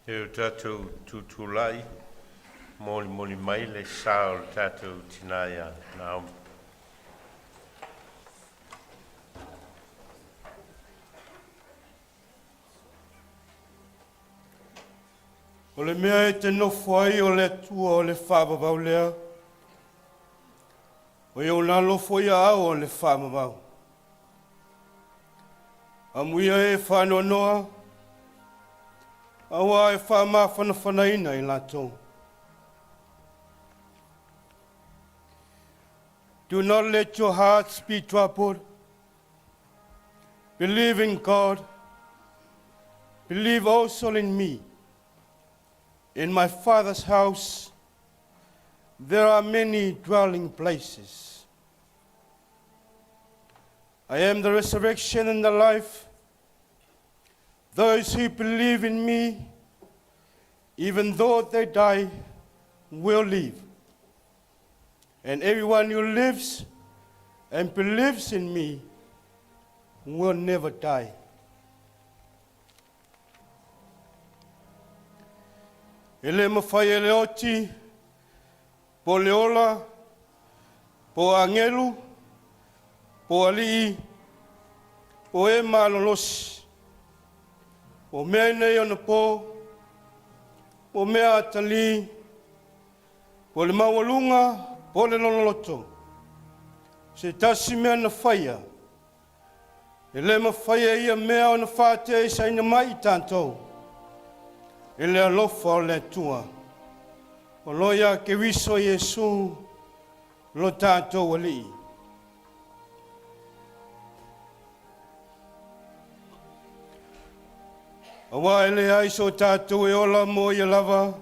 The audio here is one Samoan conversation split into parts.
E o tatou tutulai molimoli mai le sa o le tatou tina ia Naomi. O le mea e te nofo ai o le Atua o le faavavau lea, o i ou alo foi aao o le faavavau. Amuia e faanoanoa, aua e faamafanafanaina i latou. Do not let your hearts be troubled. Believe in God. Believe also in me. In my Father's house there are many dwelling places. I am the resurrection and the life. Those who believe in me, even though they die, will live. And everyone who lives and believes in me will never die. E le mafai e le oti, po le ola, po agelu, po alii, po e malolosi, po mea nei ona po, po mea atalii, po le maualuga, po le loloto, se tasi mea na faia, e le mafai e ia mea ona faateaisaina mai i tatou, e le alofa o le Atua. O lo ia Keriso Iesu lo tatou Alii. Aua e leai so tatou e ola mo ia lava,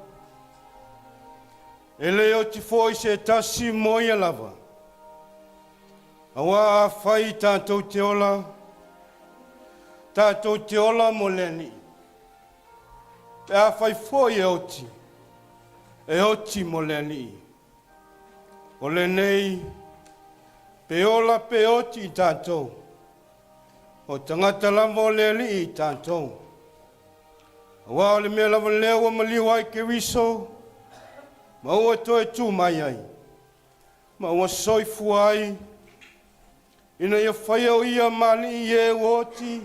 e le oti foi se tasi mo ia lava. Aua afai tatou te ola, tatou te ola mo le Alii. Pe afai foi e oti, e oti mo le Alii. O lenei, pe ola pe oti i tatou, o tagata lava o le Alii i tatou. Aua o le mea lava lea ua maliu ai Keriso, ma ua toe tu mai ai, ma ua soifua ai, ina ia faia o ia ma Alii i e ua oti,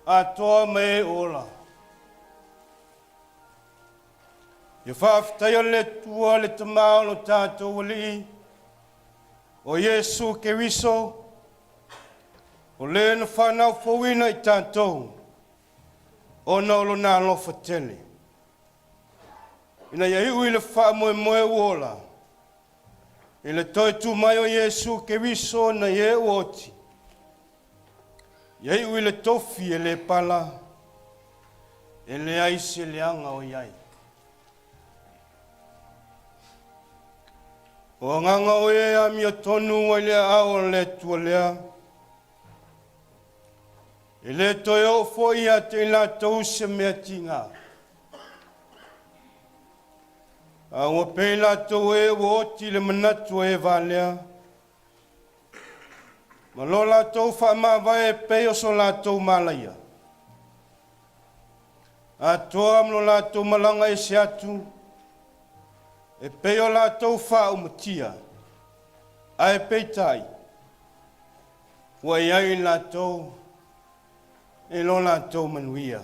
atoa ma e ua ola. Ia faafetaia le Atua le Tama o lo tatou Alii, o Iesu Keriso, o le na whanau fouina i tatou, ona o lona alofa tele. Ina ia iu i le faamoemoe ua ola, i le toe tu mai o Iesu Keriso na i e ua oti, ia iu i le tofi e le pala, e leai se leaga o i ai. O agaga o e amiotonu ai le aao o le Atua lea, e le toe oo foi ia te i latou se mea tiga. A ua pei latou e ua oti le manatu o e valea, ma lo latou faamavae e pei o so latou malaia. Atoa ma lo latou malaga ese atu, e pei o latou faaumatia, ae peitai, ua i ai latou e lo latou manuia.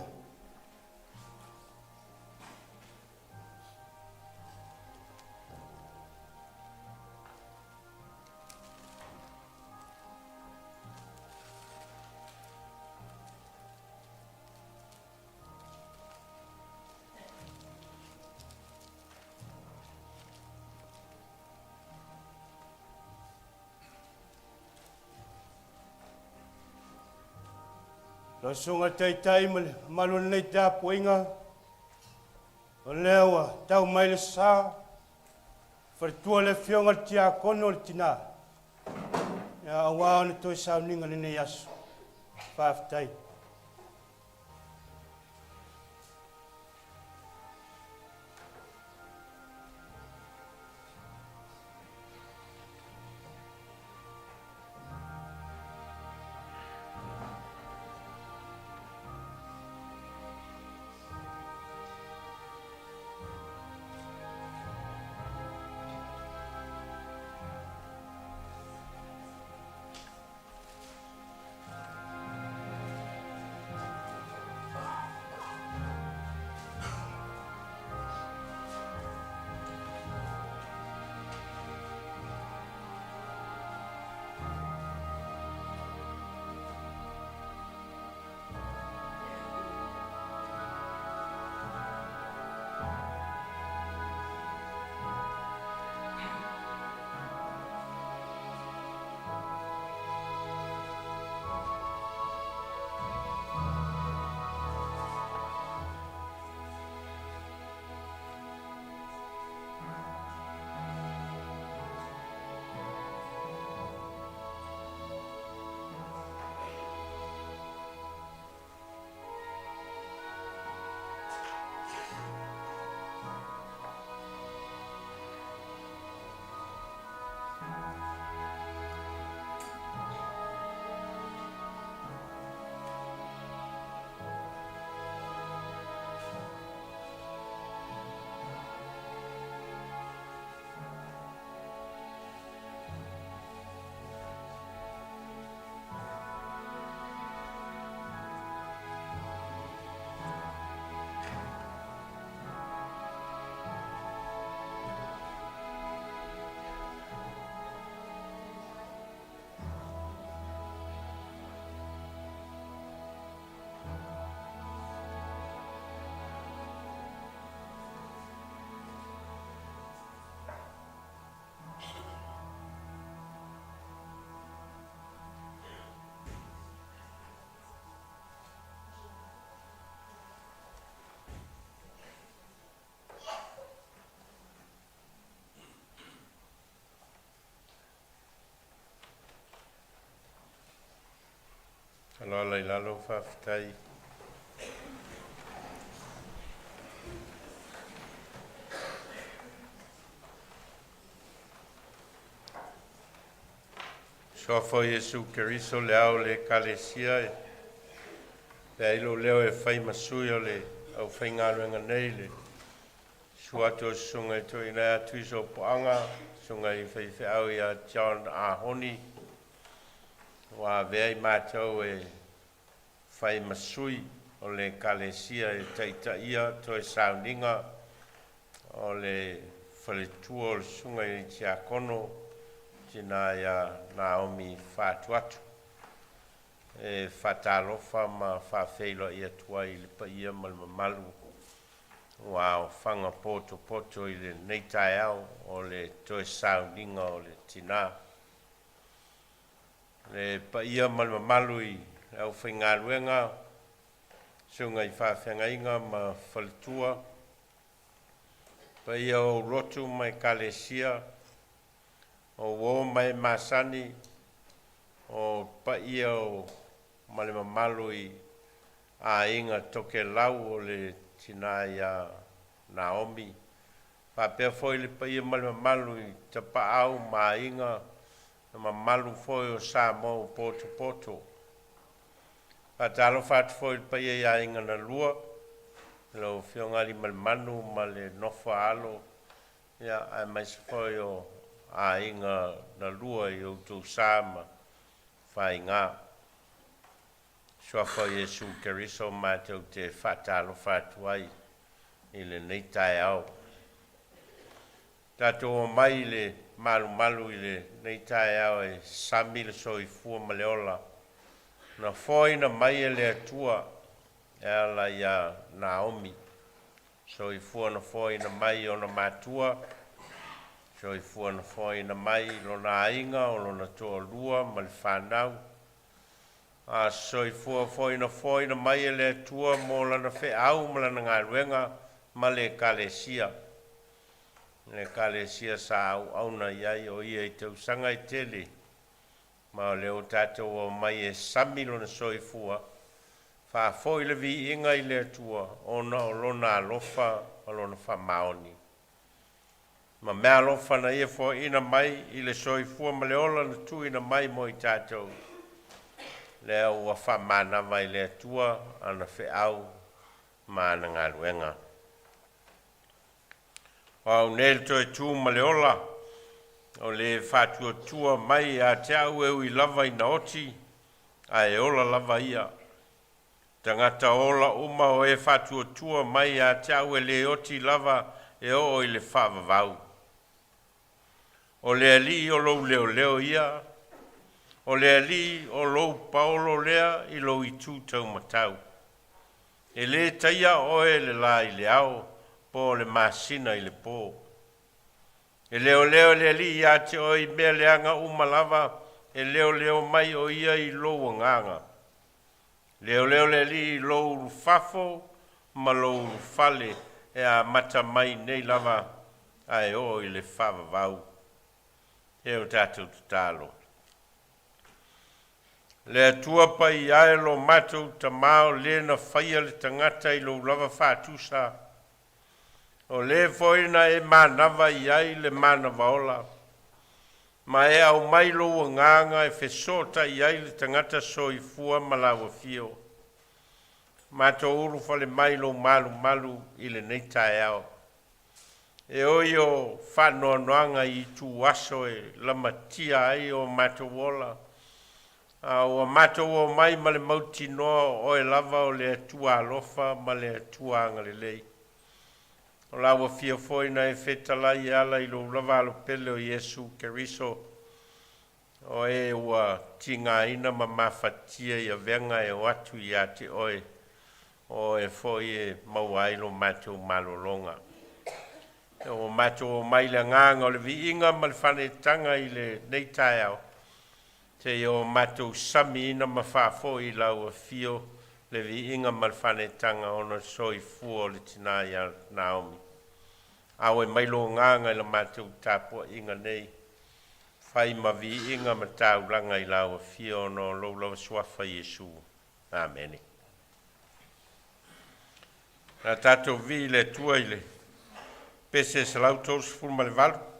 Lau susuga i le Taitai ma le mamalu o lenei tapuaiga, o lea ua tau mai le sa, faletua le afioga i le Tiakono o le Tina, ia aua ona toe sauniga lenei aso. Faafetai. Faaaloalo i lalo, faafetai. Suafa o Iesu Keriso le ao o le Ekalesia e avea ai lou leo e fai ma sui o le aufaigaluega nei i le susu atu o le Susuga i le Toeaina ia Tuisopoaga, Susuga i Faifeau ia John Ahoni, ua avea i matou e fai ma sui o le Ekalesia e taitaia toe sauniga o le faletua o le Susuga i le Tiakono, tina ia Naomi Fatuatu. E faatalofa ma faafeiloai atu ai i le paia ma le mamalu ua aofaga potopoto i lenei taeao o le toe sauniga o le tina. Le paia ma le mamalu i le aufaigaluega, susuga i faafeagaiga ma faletua, paia o aulotu ma ekalesia, o uo ma e masani, o paia o ma le mamalu i aiga tokelau o le tina ia Naomi, faapea foi le paia ma le mamalu i tapaau ma aiga, le mamalu foi o Samoa ua potopoto. Faatalofa atu foi i le paia i aiga na lua, lau Afioga Aliimalemanu ma le nofo a alo, aemaise foi o aiga na lua i outou sa ma faiga. Suafa o Iesu Keriso matou te faatalofa atu ai i lenei taeao. Tatou omai i le malumalu i lenei taeao e sami le soifua ma le ola na foaina mai e le Atua e ala ia Naomi. Soifua na foaina mai ona matua, soifua na foaina mai lona aiga o lona toalua ma le fanau, a soifua foi na foaina mai e le Atua mo lana feau ma lana galuega ma le Ekalesia. Le Ekalesia sa auauna i ai o ia i tausaga e tele, ma o lea ua tatou omai e sami lona soifua, faafoi le viiga i le Atua ona o lona alofa ma lona faamaoni. Ma meaalofa na ia foaina mai i le soifua ma le ola na tuuina mai mo i tatou, lea ua faamanava i le Atua ana feau ma ana galuega. O au nei le toe tu ma le ola, o le faatuatua mai ia te au e ui lava ina oti, ae ola lava ia. Tagata ola uma o e faatuatua mai ia te au e le oti lava e oo i le faavavau. O le alii o lou leoleo ia, o le alii o lou paolo lea i lou itu taumatau. E le taia oe le la i le ao po o le masina i le po. E leoleo le alii ia te oe i mea leaga uma lava, e leoleo mai o ia i lou agaga. Leoleo le alii i lou ulufafo ma lou ulufale e amata mai nei lava ae oo i le faavavau. E o tatou tatalo. Le Atua paia e lo matou Tamā o le na faia le tagata i lou lava faatusa, o le foi na e manava i ai le manava ola, ma e aumai lou agaga e fesootai ai le tagata soifua ma lau afio. Matou ulufale mai lou malumalu i lenei taeao. E oi o faanoanoaga i itu aso e lamatia ai o matou ola, a ua matou omai ma le mautinoa o oe lava o le Atua alofa ma le Atua agalelei. O lau afio foi na e fetalai e ala i lou lava alopele o Iesu Keriso, o e ua tigaina ma mafatia i avega e o atu ia te oe, o oe foi e maua ai lo matou malologa. E ua matou omai i le agaga o le viiga ma le faanetaga i lenei taeao, seia o matou samiina ma faafoi i lau afio le viiga ma le faanetaga ona o le soifua o le tina ia Naomi. Auai mai lo agaga i la matou tapuaiga nei, fai ma viiga ma taulaga i lau afio ona o lou lava suafa Iesu. Amene. Na tatou vii le Atua i le pese 138.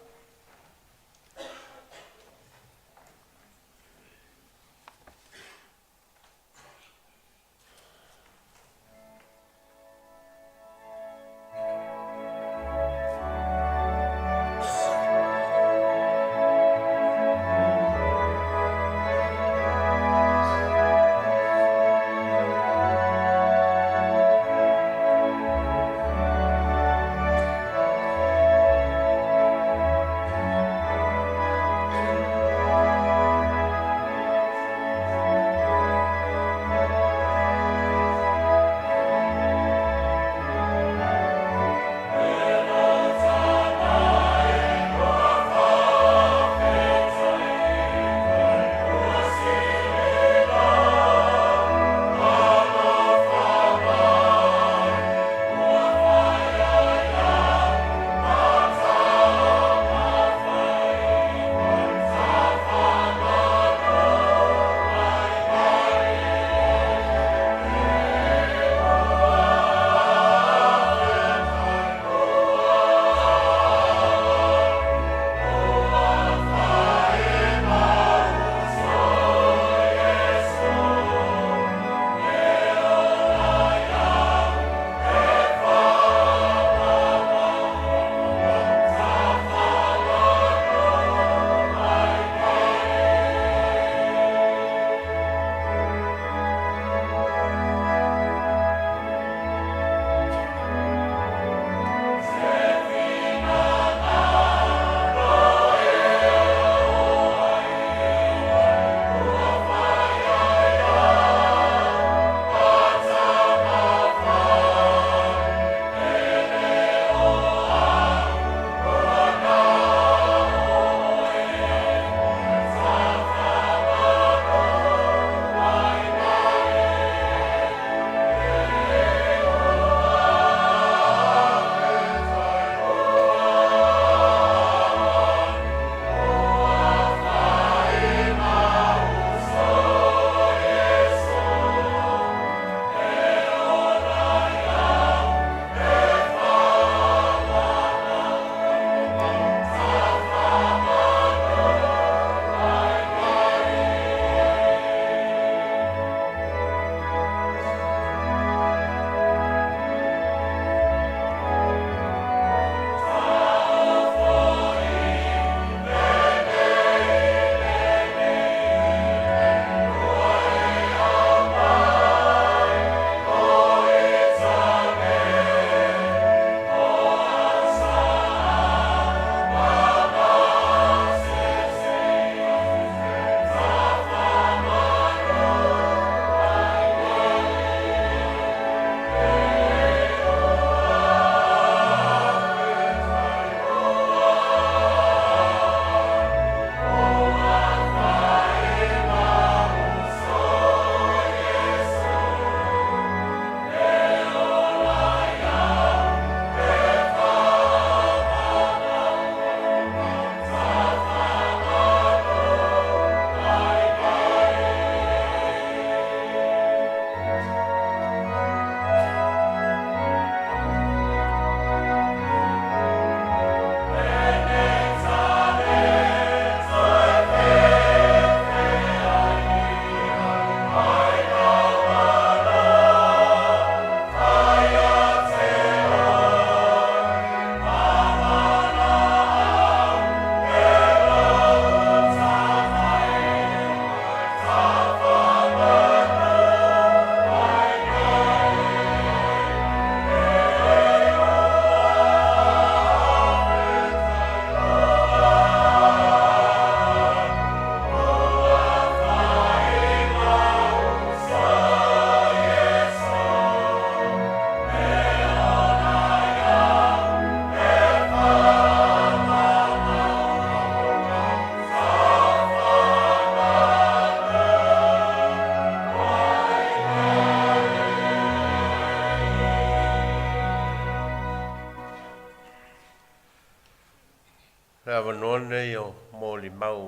Le avanoa lenei o molimau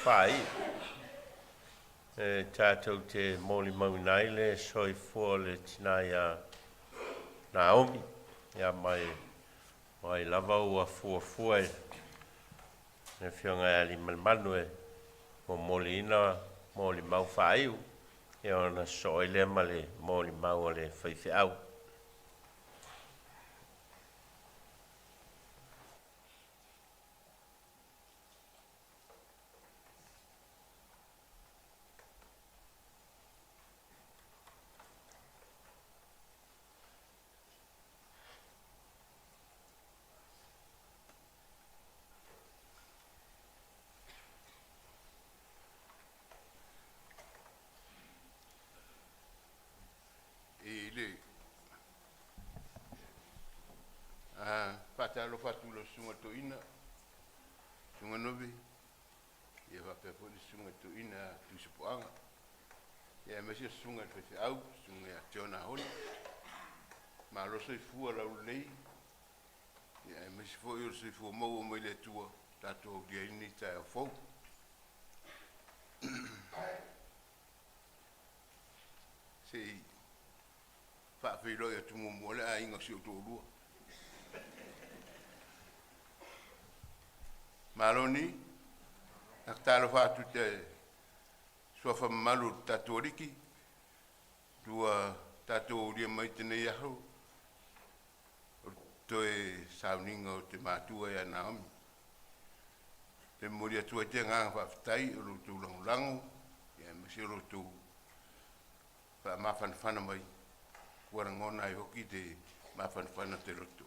faai'a. E tatou te molimauina ai le soifua o le tina iā Naomi, ia mai o ai lava ua fuafua e le Afioga ia Aliimalemanu e momoliina molimau faaiu, ia ona sosoo ai lea ma le molimau a le faifeau. I le faatalofa atu i lau Susuga i le Toeaina, Susuga Nove, ia faapea foi le Susuga i le Toeaina Tuisapoaga, ia aemaise le Susuga i le Faifeau, Susuga ia Tiona Honi. Malo soifua laulelei, ia aemaise foi o le soifua maua mai le Atua tatou aulia ai lenei taeao fou. Se i faafeiloai atu muamua le aiga o si ou toalua. Malo ni, talofa atu i te suafa mamalu o le tatou aliki, ua tatou aulia mai tenei aso o toe sauniga o te matua ia Naomi. Te momoli atu ai te agaga faafetai o lo outou lagolago, ia aemaise o lo outou faamafanafana mai, ua lagona ai hoki te mafanafana te loto.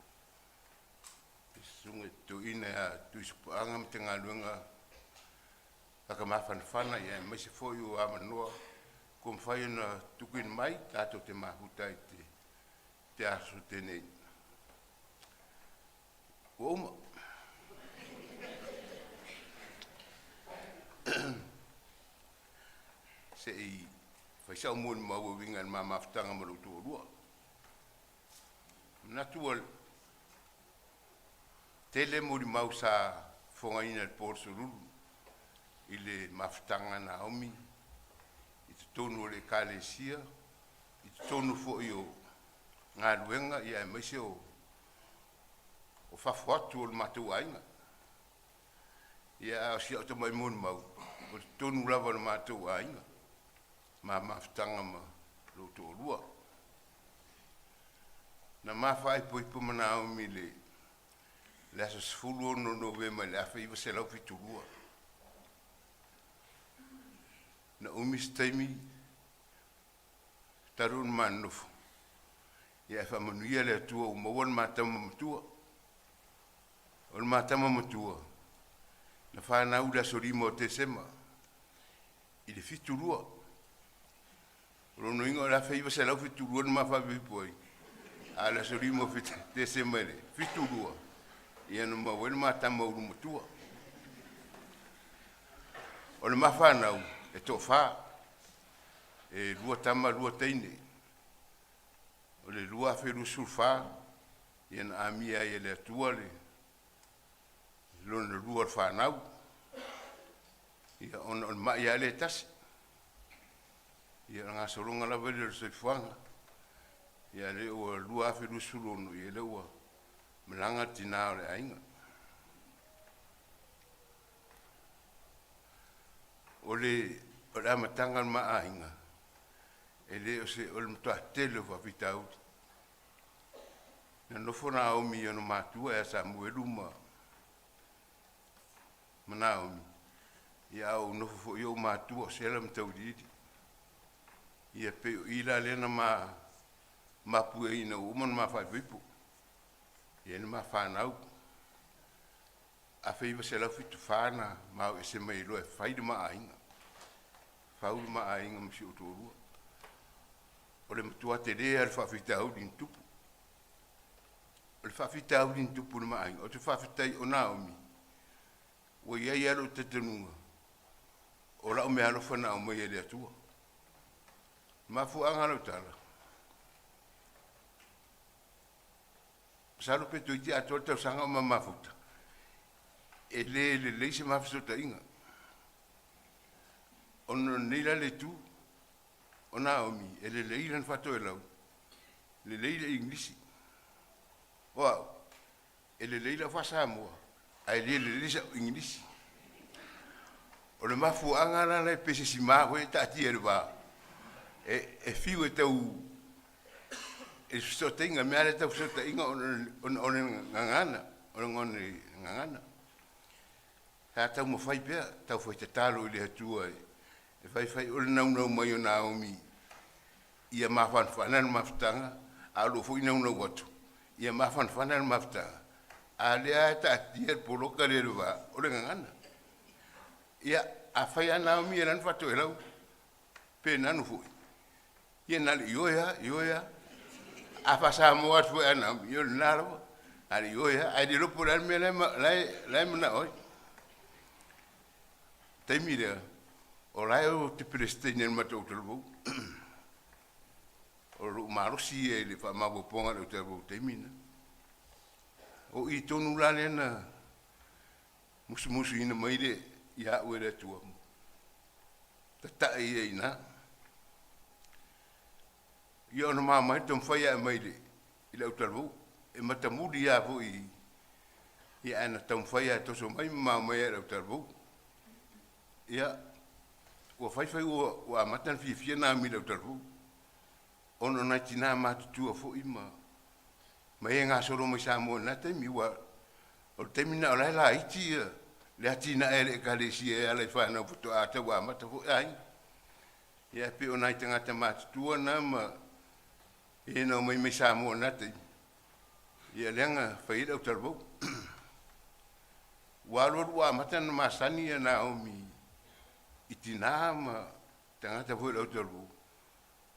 Te susuga i te toeaina ia Tuisapoaga ma te galuega whakamafanafana, ia aemaise foi o avanoa kua mafai ona tukuina mai tatou te mafuta ai i te aso tenei. Ua uma. Se i fai sau molimau e uiga i le ma mafutaga ma lou toalua. Manatu ua tele molimau sa fofogaina i le po o le Sululu i le mafutaga a Naomi i totonu o le Ekalesia, i totonu foi o galuega, ia aemaise o fafo atu o le matou aiga. Ia a o si au tamai molimau, o totonu lava o le matou aiga, ma mafutaga ma lou toalua. Na ma faaipoipo ma Naomi i le aso 16 Novema i le 1972. Na umi se taimi talu ona ma nonofo, ia ae faamanuia le Atua ua maua le ma tama matua. O le ma tama matua, na fanau i le aso 5 o Tesema i le 72. O lona uiga o le 1972 na ma faaipoipo ai, a o le aso 5 o Tesema i le 72, ia na maua ai le ma tama ulu matua. O le ma fanau e toafa, e 2 tama 2 teine. O le 2024, ia na amia ai e le Atua le lona lua o le fanau, ia ona o le mai lava lea e tasi. Ia o le gasologa lava lea o le soifuaga. Ia lea ua 2026, ia lea ua malaga le tina o le aiga. O le amataga o le ma aiga, e le o se, o le matua tele o faafitauli. Na nofo Naomi i ona matua ia Samuelu ma Naomi, ia a ou nofo foi ou matua o Sela ma Tauiliili. Ia pei o i la lea na mapueina ua uma ona ma faaipoipo. Ia na ma fanau. 1974 na ma o ese mai loa e fai le ma aiga. Fau le ma aiga ma si ou toalua. O le matua tele lava o le faafitauli na tupu. O le faafitauli na tupu i le ma aiga, ou te faafetai o Naomi, ua i ai lava lou talitonuga, o lau meaalofa na aumai e le Atua. Mafuaaga o lau tala, masalo pe toeitiiti atoa le tausaga o ma mafuta, e le lelei se ma fesootaiga. Ona o lenei la le itu, o Naomi e lelei lana faatoelau, lelei le Igilisi. O au, e lelei lau faa-Samoa, ae le lelei sa'u Igilisi. O le mafuaaga la la e pei se sima foi e taatia i le va, e fiu e tau i le fesootaiga, mea lea tau fesootaiga ona o le gagana, o le gagana. Sa taumafai pea, taufai tatalo i le Atua e faifai o le naunau mai o Naomi ia mafanafana le mafutaga, a o lou foi naunau atu ia mafanafana le mafutaga, a lea e taatia le poloka lea i le va o le gagana. Ia, afai lava Naomi e lana faatoelau pe nanu foi, ia na o le ioe lava, ioe lava. A faa-Samoa atu foi a Naomi, ia o lena lava, na o le ioe lava, ae le iloa po o le a le mea la e manao ai. Taimi lea, o la e ou te Peresetene i le matou talavou. O lou malosi ia i le faamaopoopoga o le talavou i le taimi lena. O i tonu la lea na musumusuina mai le ia au e le Atua, tata'i ia i ina. Ia ona mamai taumafai ae mai i le autalavou, e matamuli lava foi ia ae na taumafai lava e toso mai ma mamai i le autalavou. Ia, ua faifai ua amata ona fiafia Naomi i le autalavou, ona o nai tinā matutua foi ma e gasolo mai Samoa i lena taimi, ua o le taimi lena o la e laiti ia le atinae a le Ekalesia e ala i fanau faatoa tau amata foi aiga. Ia e pei o nai tagata matutua na ma e na omai mai Samoa i lena taimi, ia lea na fai ai le autalavou. Ua alualu ua amata ona masani ia Naomi i tinā ma tagata foi o le autalavou,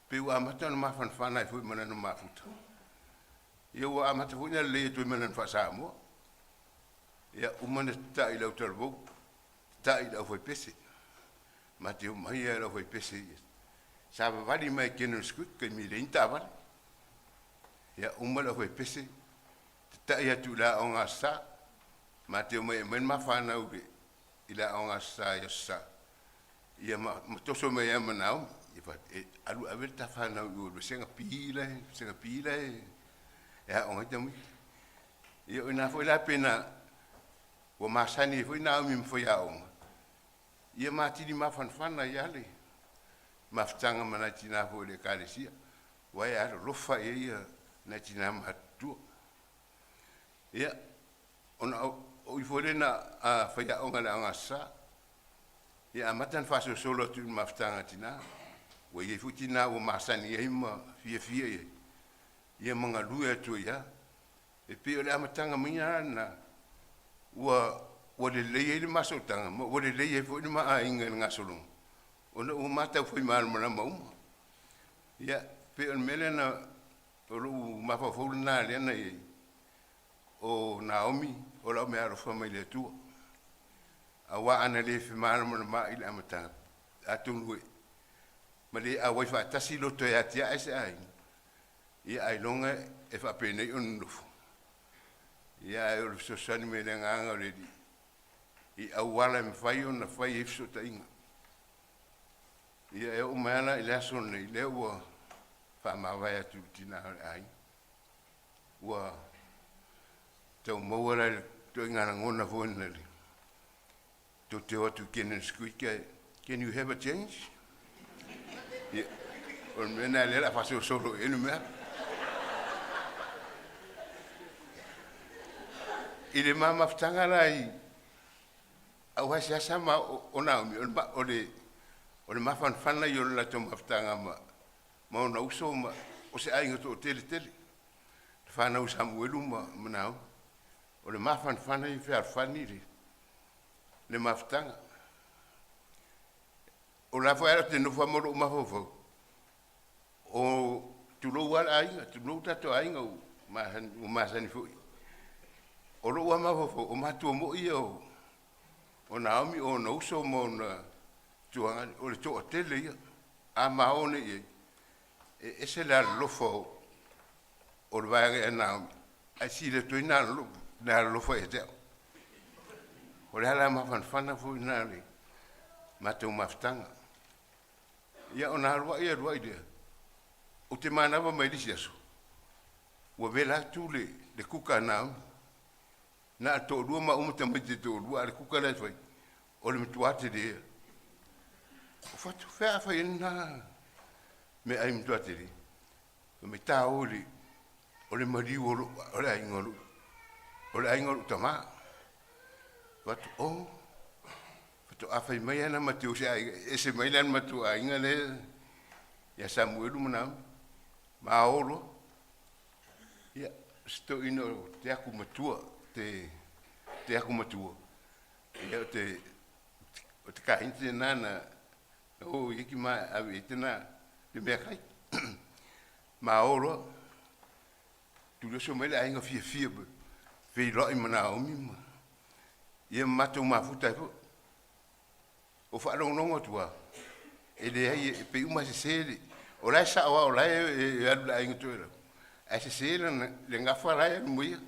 pei ua amata ona mafanafana ai foi ma lana mafuta. Ia ua amata foi ona lelei atu ai ma lana faa-Samoa. Ia uma ona tata'i i le autalavou, tata'i i le aufaipese. Ma te omai lava i le aufaipese ia. Savavali mai e General Squick taimi e leai ni taavale. Ia uma le aufaipese, tata'i atu i le aoga Aso Sa. Ma te omai e aumai le ma fanau i le aoga Aso Sa i Aso Sa. Ia ma toso mai ai ma Naomi. Ia faapea, e alu ave le ta fanau i o i le vasega P la e, vasega P la e aoga ai tamaiti. Ia o ina foi la pe na ua masani ai foi Naomi ma faiaoga, ia ma atili mafanafana ai lava le mafutaga ma nai tinā foi o le Ekalesia, aua e alolofa i ai ia nai tinā matutua. Ia, ona o i foi lea na faiaoga i le aoga Aso Sa, ia amata ona faasolosolo atu i le mafutaga a tinā, ua i ai foi tinā ua masani ai ma fiafia i ai, ia ma galue atu ai lava. E pei o le amataga mai lava lena ua lelei ai le ma sootaga ma ua lelei ai foi le ma aiga i le gasologa, ona ua ma taufai malamalama uma. Ia, pei o le mea lea na, o lou mafaufau lena lea na i ai, o Naomi o lau meaalofa mai le Atua. Aua ana le femalamalamaai i le amataga, atonu e ma le auai faatasi loto e atiae se aiga, ia ailoga e faapenei ona nofo. Ia ae o le fesoasoani mai le agaga o le Alii i auala e mafai ona fai ai fesootaiga. Ia e oo mai lava la i le aso lenei, lea ua faamavae atu i le tinā o le aiga. Ua tau maua la i le ituaiga lagona foi lena le tou te o atu i Kenneth Creek ae, can you have a change? Ia, o le mea lena lea o le a faasolosolo i ai le mea. I le ma mafutaga la i aua e seasa ma o Naomi, o le mafanafana ia o le latou mafutaga ma ona uso ma o se aiga toatele tele, le fanau a Samuelu ma Naomi. O le mafanafana ia fealofani le mafutaga. O la foi ou te nofo lava ma lou mafaufau, o tulou lava le aiga, tulou tatou aiga ua masani foi. O lou lava mafaufau, o matua moi ia o Naomi, o ona uso ma ona tuaga, o le toatele ia. A ma o nei i ai, e ese le alolofa o le vaega ia Naomi, ae sili atu ai na alolofa ia te au. O le ala mafanafana foi lena o le matou mafutaga. Ia ona alu ai alu ai lea. Ou te manava mai le isi aso, ua vela atu le, le kuka a Naomi. Na o le toalua maua ma tamaiti e toalua, a o le kuka la e fai, o le matua tele ia. O fatu, fea a fai ai lena meaai matua tele? Fai mai, ta o i le, o le maliu o lou, o le aiga o lou, o le aiga o lou tamā. Fatu, oh, faatoa fai mai lava na matou se aiga, e ese mai la le matou aiga lea ia Samuelu ma Naomi, ma o loa. Ia, si toeaina o te aku matua, te, te aku matua, ia o te, o te kahiti lena na, na oo i ai ki ma ave i ai tena, te mea kai. Ma o loa, tulioso mai le aiga fiafia, feiloai ma Naomi ma, ia ma matou mafuta ai foi. O faalogologo atu lava, e leai, e pei uma e sese le, o la e sao lava, o la e, e alu i le aiga Toelau, ae sese lana, le gafa la e alu ma ia.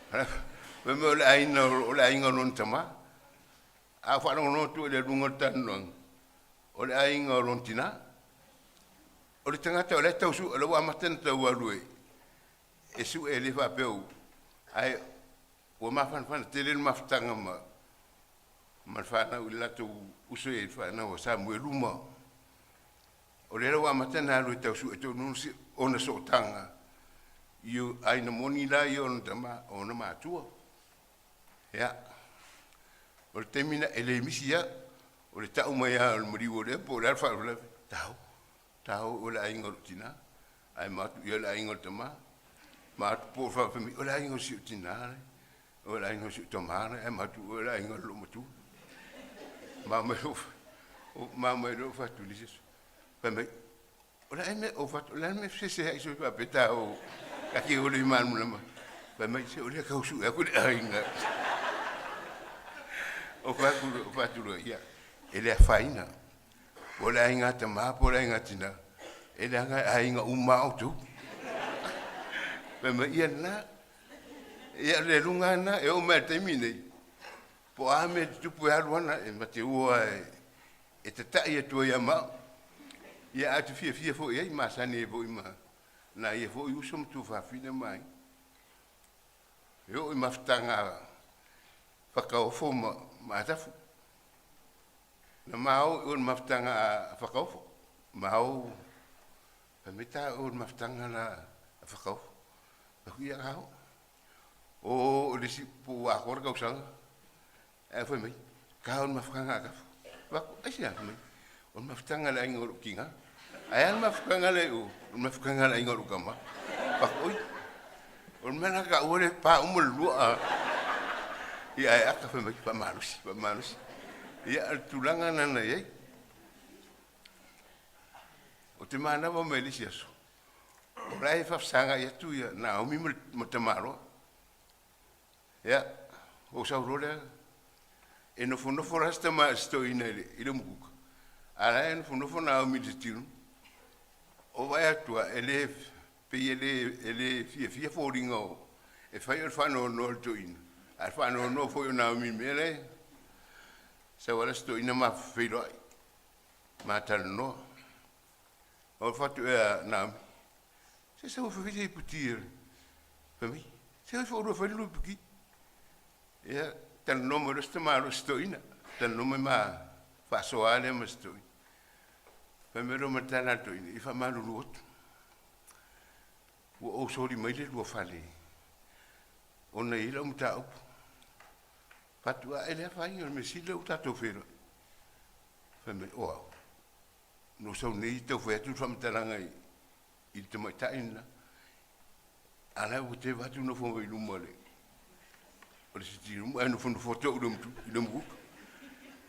Fai mai o le aiga, o le aiga o lona tamā. A o faalogologo atu i le aluga o le talanoaga, o le aiga o lona tinā. O le tagata o la e tau sue, o la ua amata ona tau alu e, e sue e le faapea u, ae ua mafanafana tele le mafutaga ma, ma le fanau i le latou uso i le fanau a Samuelu ma o lea la ua amata ona alu e tau sue tonu ona sootaga i aiga moni la ia ona tama ona matua. Ia, o le taimi na e le misi ia o le tau mai lava o le maliu o lea po o le a le faalavelave, tau, tau o le aiga o lou tinā, ae ma atu ia o le aiga o le tamā. Ma atu po o faafemi, o le aiga o si ou tinā le, o le aiga o si ou tamā le, ae ma atu o le aiga o lou matua. Ma mai lou, ma mai lou fatu i le isi aso. Fai mai, o le a le mea, o fatu, o le a le mea sese ai soi faapea ta o, ka te ole i malamalama. Fai mai, se o lea kau sue aku le aiga. O fatu, o fatu loa, ia, e le afaina. Po o le aiga tamā po o le aiga tinā, e leaga e aiga uma lava outou. Fai mai, ia lena, ia le luga lena, e oo mai i le taimi nei, po o a mea e tutupu e alu ana, e mateua e, e tata'i atu ai ia maʻu. Ia ae ou te fiafia foi i ai, masani ai foi ma nai ia foi uso ma tuafafine ma aiga. E oo i mafutaga fakaofo ma, ma atafu. Na ma o i o le mafutaga a Fakaofo. Ma o, fai mai ta o le mafutaga la a Fakaofo. Fai atu, ia ka o. O le isi po ua atoa le tausaga, ae fai mai, ka o le mafutaga a Kafu. Fai atu, aisea? Fai mai, o le mafutaga a le aiga o lou tiga. Ae a le mafutaga lea i o? O le mafutaga a le aiga o lou tama. Fai atu, oi, o le mea la taua lea pa uma le lua a. Ia ae aka fai mai, faamalosi, faamalosi. Ia, o le tulaga lena na i ai. Ou te manava mai le isi aso, o la e faafesagai atu ia Naomi ma Tamaloa. Ia, ou sau loa lea, e nofonofo la si tama si toeaina i le, i le umukuka, a la e nofonofo Naomi i le sitting room. O vaai atu lava, e le, pei e le, e le fiafia foliga o, e fai o le faanoanoa i le toeaina, a o le faanoanoa foi o Naomi i le mea lea e sau ai la si toeaina ma feiloai, ma talanoa. O fatu ea Naomi, se sau e fai se iputi e fai mai, se oi fo fai lu iputi. Ia, talanoa mai loa si tamaloa si toeaina, talanoa mai ma faasoa lea ma si toeaina. Fai mai loa ma le tala a le toeaina, i faamalulu atu. Ua ou soli mai le lua fale ona e i ai lau mataupu. Fatu ae le afaina o le mea sili lea ua tatou feiloai. Fai mai, o au, na ou sau nei tau fai atu le faamatalaga i, i le tamaitai lena. A la ua te vaai atu nofo mai luma o le o le sitting room ae nofonofo atu au i le i le umukuka.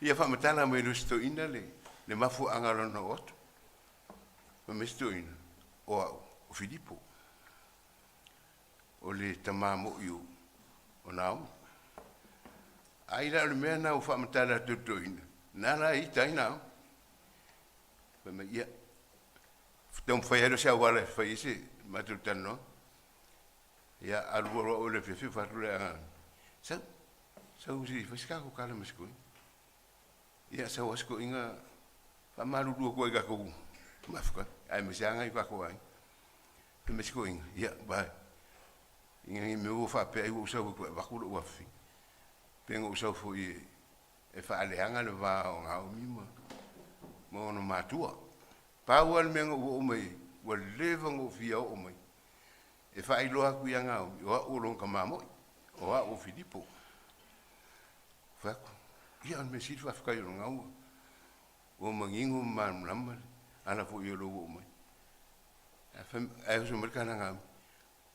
Ia faamatala mai loa e si toeaina le, le mafuaaga o lona oo atu. Fai mai si toeaina, o au, o Filipo, o le tamā mo'i o, o Naomi. Ai la o le mea lena ua faamatala atu e le toeaina, na la e ita ai Naomi. Fai mai, ia, taumafai ai loa se auala e fai ai se matou talanoaga. Ia, alu loa au i le afiafi ou fai atu lea, sau, sau se i fai se tatou tala ma si toeaina. Ia, sau lava si toeaina. Faamalulu atu ai i tatou mafutaga, aemaise lava nai o tatou aiga. Fai mai si toeaina, ia, vae, ina ne i mea ua faapea ai ua ou sau e toe avatu lou afafine. Pe na ou sau foi e faaleaga le va o Naomi ma ona matua. Pau lava le mea na ou oo mai ai, ua leva ona ou fia oo mai e faailoa atu ia Naomi, o au o lona tama moi, o au o Filipo. Fai atu, ia o le mea sili faafetai o lena ua ua manino ma malamalama le ala foi o lou oo mai. Ae oso mai le tala a Naomi,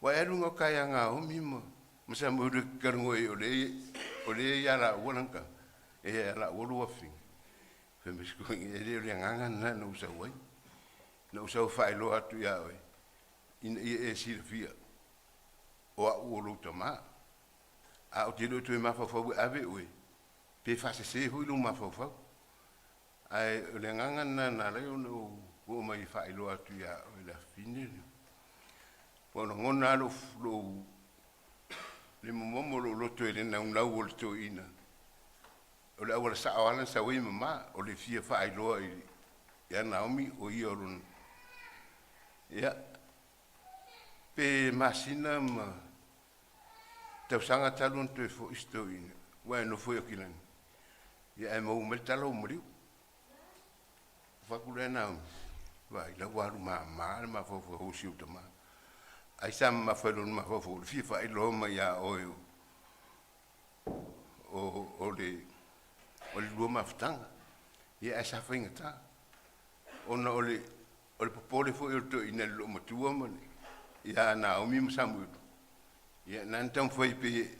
Ua e alu gauta ia Naomi ma ma Samuelu e te talanoa i ai o lea o lea e ia laua lana tama, e ia laua lou afafine. Fai mai si toeaina, e le o le agaga lena na ou sau ai. Na ou sau e faailoa atu ia oe, ina ia e silafia, o au o lou tama. A ou te le o toe mafaufau e ave oe, pe faasese foi lou mafaufau. Ae o le agaga lena na ala ai ona ou oo mai e faailoa atu ia oe le afafine lea. Ua lagona lava lou, le momomo o lou loto i le naunau o le toeaina. O le auala sao lava lana sau ai e mama, o le fia faailoa ia Naomi o ia o lona. Ia, pe masina ma tausaga talu ona toe foi si toeaina, ua e nofo i Aukilani, ia ae maua mai le tala ua maliu. Ou fai atu lea Naomi, vaai la ua alu mama le mafaufau o si ou tama. Ai sa mamafa i lona mafaufau o le fia faailoa mai ia oe o le lua mafutaga. Ia ae sa faigata ona o le o le popole foi o le toeaina i le loomatua ma le ia Naomi ma Samuelu. Ia na ona taumafai pei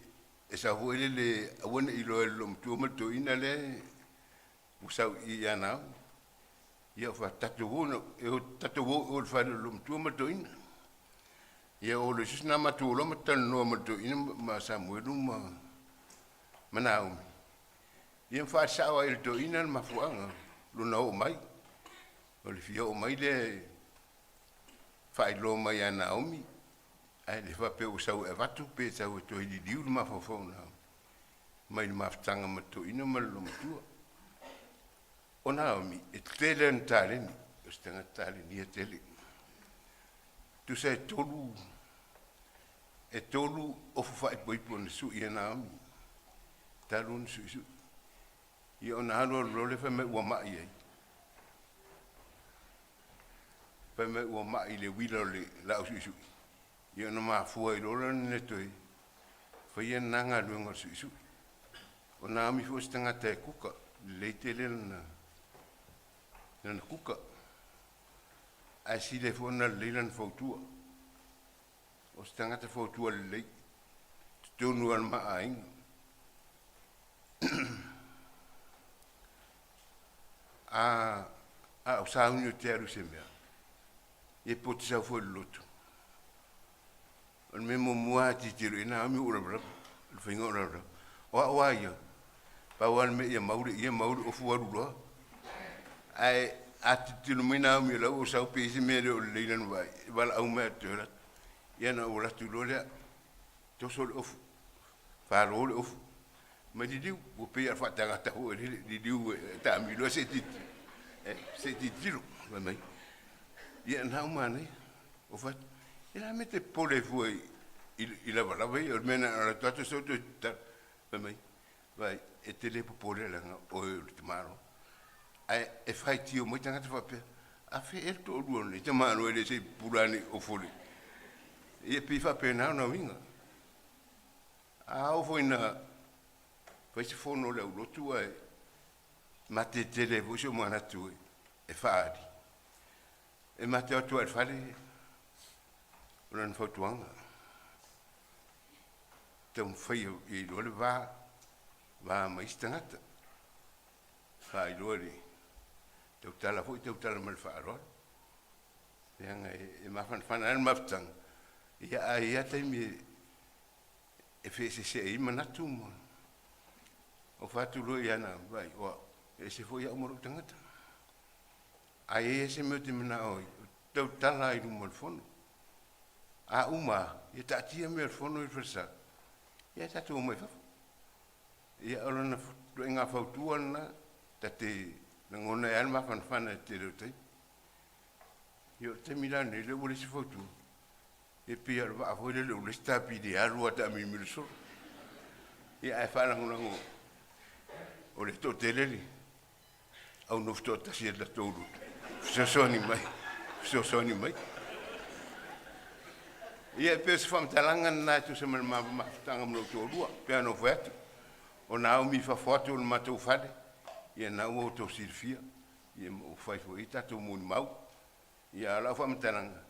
e sau foi lele aua ne i iloa e le loomatua ma le toeaina lea ua sau i i ia Naomi. Ia fa tatou o na e o tatou o o i le fale o le loomatua ma le toeaina. Ia o le isi na matou o loa ma talanoa ma le toeaina ma Samuelu ma ma Naomi. Ia ma faasao ai e le toeaina le mafuaaga lona oo mai. O le fia oo mai lea e faailoa mai ia Naomi, ae le faapea ua sau e avatu pe sau e toe liliu le mafaufau o Naomi mai le mafutaga ma le toeaina ma le loomatua. O Naomi, e tele ana taleni, o se tagata talenia tele. Tusa e tolu, e tolu ofu faaipoipo na sui e Naomi, talu ona suisui. Ia ona alu alu loa lea fai mai ua mai ai. Fai mai ua mai i le uila o le laau suisui. Ia ona mafua ai loa lea ona le toe faia lena galuega o le suisui. O Naomi foi o se tagata e kuka, lelei tele lana, lana kuka. Ae sili ai foi ona lelei lana fautua. O se tagata fautua lelei, totonu lava o le ma aiga. A, a o sauni o te alu i se mea, ia po o te sau foi i le lotu. O le mea muamua lava e tilotilo i ai Naomi ua ou lavalava, o le faiga o lavalava. O au lava ia, pau lava le mea ia mau le ie, mau le ofu alu loa. Ae a tilotilo mai Naomi o la ua ou sau pe i ai se mea e le o lelei lana vaai, e valaau mai ia te oe, ia ona ou alu atu loa lea, toso le ofu, falo le ofu, mai liliu, ua pei lava o le faatagata foi lele, liliu e taamilo se i tilotilo, se i tilotilo, fai mai. Ia na o manaia. O fai atu, e le a mea e te popole ai fua i lavalava ia, o le mea na ona alu atu sau toe tatala. Fai mai, vaai, e te le popole leaga oe o le tamaloa. Ae e faitio mai tagata faapea, a fea ea le toalua o lenei tamaloa e le se i pupula ane i ofo le. Ia pei e faapena ona uiga. A oo foi ina fai se fono a le aulotu ae matetele ai foi so manatu e faaali, e ma te o atu lava i le fale o lana fautuaga, taumafai ia iloa le va, va ma isi tagata, faailoa le tautala foi, tautala ma le faaaloalo. Leaga e mafanafana lava le mafutaga, ia ae i ai lava taimi e feeseeseai ai manatu ma o fai atu loa ia na, vaai, o au, e ese foi au ma lou tagata. Ae i ai lava se mea ou te manao ai, ou te tautala lava i luma o le fono. A uma lava, ia taatia mea o le fono i le falesa, ia ae tatou omai i fafo. Ia o lona ituaiga fautua lena, ta te Lagona ai lava le mafanafana i le tele o taimi. Ia o le taimi la lenei, lea ua leai se fautuaga. E pei lava o le vaa foi lele ua leai se tapili e alu lava taamilomilo solo. Ia ae faalagolago o le toatele le au nofo toatasi e le latou lotu fesoasoani mai, fesoasoani mai. Ia e pei o se faamatalaga lena e tusa ma le mafutaga ma lou toalua, pei ona ou fai atu, o Naomi i fafo atu o le matou fale, ia na ua outou silafia, ia ma ua fai foi i ai tatou molimau. Ia a o lau faamatalaga,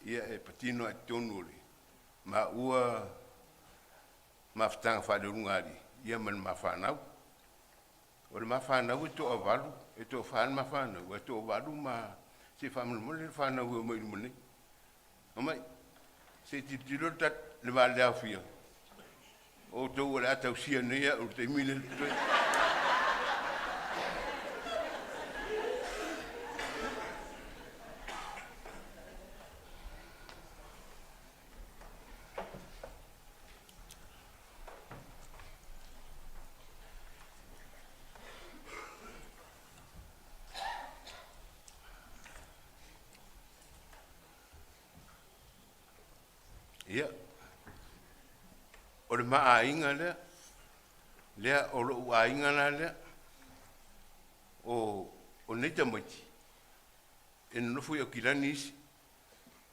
ia e patino lava i totonu o le maua mafutaga faaleulugalii, ia ma le ma fanau. O le ma fanau e toavalu, e toafa le ma fanau, ae toavalu ma se i faamolemole le fanau e omai i luma nei. Omai, se i tilotilo le le va le aofia. O outou o le a tausia nei au i le taimi lea totoe. Ia, o le ma aiga lea, lea o lou aiga la lea, o, o nei tamaiti, e nonofo i Aukilani isi,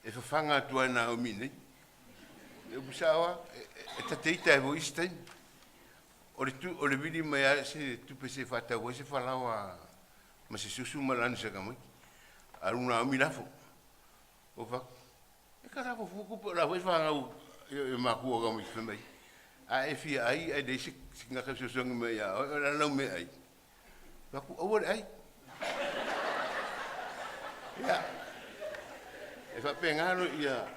e fafaga atu ai Naomi nei. Le upu sao lava, e ta te ita ai foi isi taimi. O le, tu, o le vili mai lava se tupe se faatau ai se falaoa ma se susu ma lani sa tamaiti. Alu Naomi lafo. O fai atu, e ka lafo fua tupe o la foi e fanau e makua o tamaiti fai mai. A e fia ai, ae leai se tagata e fesoasoani mai ia oe, o le a lau mea e ai? Fai atu, aua le ai. Ia, e faapena lo ia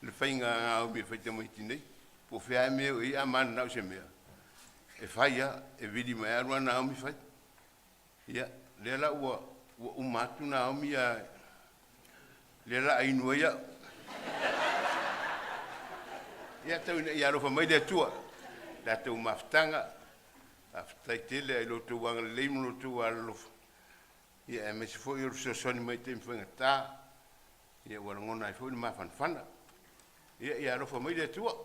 le faiga a Naomi e fai tamaiti nei. Po o fea lava mea o i ai, a mananao i se mea, e fai lava, e vili mai lava alu a Naomi fai. Ia, lea la ua, ua uma atu Naomi a lea la a inu ai au. Ia, tau ina ia alofa mai le Atua, latou mafutaga, Faafetai tele i lo outou agalelei ma lo outou alolofa, ia aemaise foi o le fesoasoani mai i taimi faigata, ia ua lagona ai foi le mafanafana. Ia, ia alofa mai le Atua,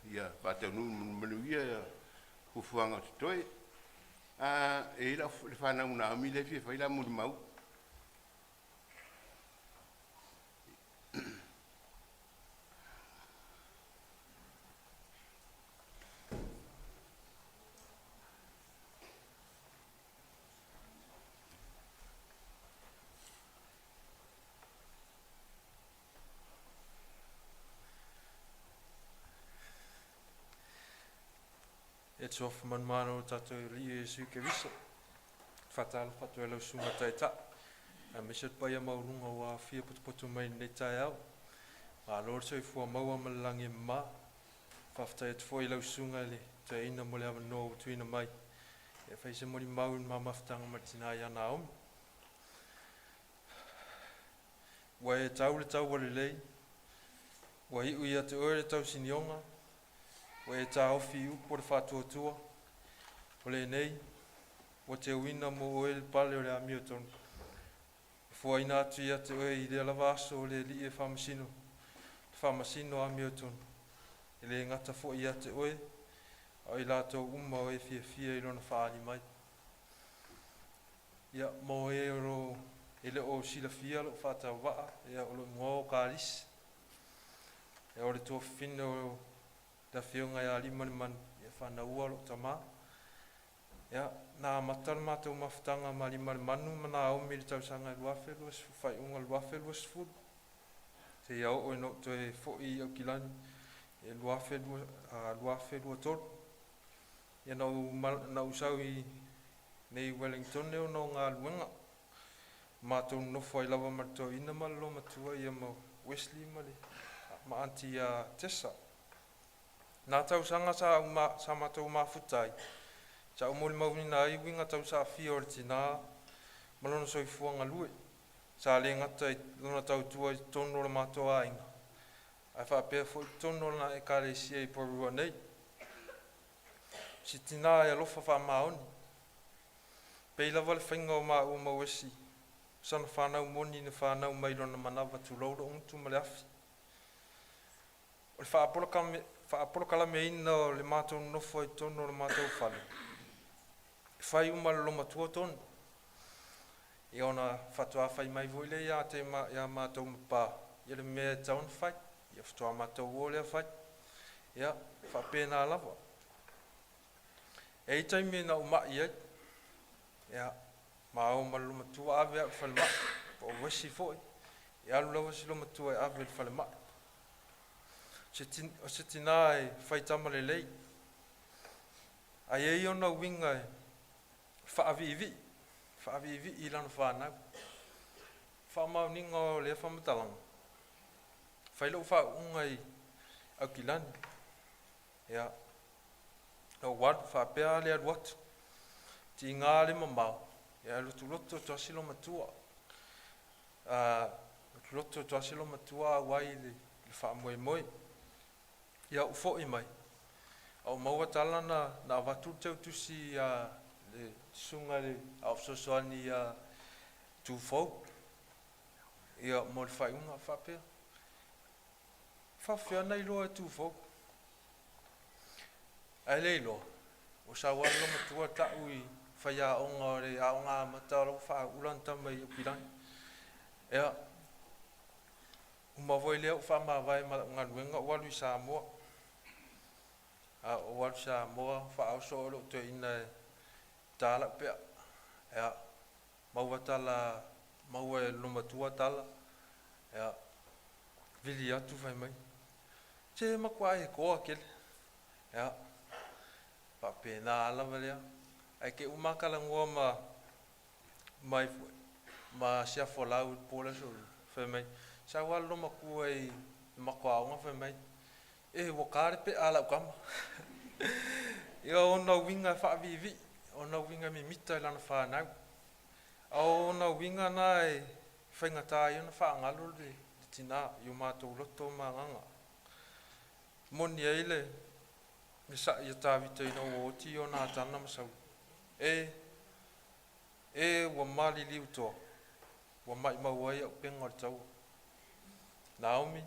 ia faataunuu ma le manuia ia fuafuaga o totoe. A, e i ai lau, le fanau Naomi lea e fia fai la molimau. E te ofa manumalo o tatou Alii Iesu Keriso. Faatalofa atu ai lau susuga Taitai, aemaise le paia maualuga ua aofia potopoto mai i lenei taeao. Malo le soifua maua ma le lagi e mama. Faafetai atu foi i lau susuga i le toeaina mo le avanoa ua tuuina mai e fai se molimau i le ma mafutaga ma le tina ia Naomi. Ua e tau le taua lelei, ua iu ia te oe le tausinioga, ua e taofi i upu o le faatuatua, o lenei, ua teuina mo oe le pale o le amiotonu. E fuaina atu ia te oe i lea lava aso o le Alii e faamasino, le faamasino amiotonu, e le gata foi ia te oe, a o i latou uma o e fiafia i lona faaali mai. Ia, mo e o lo e le o silafia lou faatauvaa, ia, o lou igoa o Kalisi. Ia, o le tuafafine o le Afioga ia Aliimalemanu, ia, fanaua lou tama. Ia, na amata le matou mafutaga ma Aliimalemanu ma Naomi i le tausaga e 2020, faaiuga o le 2020, seia oo ina ou toe foi i Aukilani i le 2023. Ia, na ou, na ou sau i nei i Wellington ona o galuega. Matou nonofo ai lava ma le toeaina ma le loomatua ia ma Wesley ma le ma aunty ia Tessa. Nā tausaga sa au ma, sa matou mafuta ai, sa ou molimauina ai uiga tausaafia o le tinā ma lona soifua galue. Sa le gata i lona tautua i totonu o le matou aiga, ae faapea foi i totonu o lana Ekalesia i Porirua nei. O si tinā e alofa faamaoni. Pei lava le faiga o maua ma Uesi, o sana fanau moni na fanau mai lona manava tulou lou gutu ma le afi. O le faapolokalameina o le matou nonofo ai totonu o le matou fale, e fai uma e le loomatua tonu. Ia ona faatoa fai mai foi lea ia te ia matou ma pa, ia le mea e tatau ona fai. Ia faatoa matou o lea fai. Ia, faapena lava. E i ai taimi na ou mai ai, ia, ma o ma le loomatua ave au i le falemai, po o Uesi foi, e alu lava si loomatua e ave i le falemai. O se tinā e faitama lelei, ae i ai ona uiga e faaviivii, faaviivii i lana fanau. Faamaoniga o lea faamatalaga, fai lou faauuga i Aukilani, ia, na ou alu faapea lava le alu atu, tiga le mamao, ia ae lotulotu atu lava si loomatua. Lotulotu atu lava si loomatua auai i le faamoemoe. Ia ou foi mai, a ou maua tala na avatu le teutusi a le susuga i le Aao Fesoasoani ia Tufou, ia mo le faaiuga faapea. E faapefea ona iloa e Tufou? Ae le iloa, ua sau lava le loomatua tau i faiaoga o le aoga amata o la ua faauu lana tama i Aukilani. Ia, uma foi lea ou faamavae ma lau galuega ou alu i Samoa. A ou alu i Samoa, faaoso oe lou toeaina e ta lau pea. Ia, maua tala, maua e le loomatua tala. Ia, vili atu fai mai, se matua e toa tele. Ia, faapena lava lea. Ae te i ua ma talanoa ma mai foi ma Siafolau i le po le aso lua, fai mai, sau lava le loomatua i le matou aoga fai mai, e ua ta le pea a lau tama. Ia o ona uiga e faaviivii, o ona uiga e mimita i lana fanau. A o ona uiga na e faigata ai ona faagalo le tinā i o matou loto ma agaga. Moni ai le sa'i a Tavita ina ua oti Ionatana ma Saulu, E! E! Ua maliliu toa, ua maimau ai auupega o le taua. Naomi,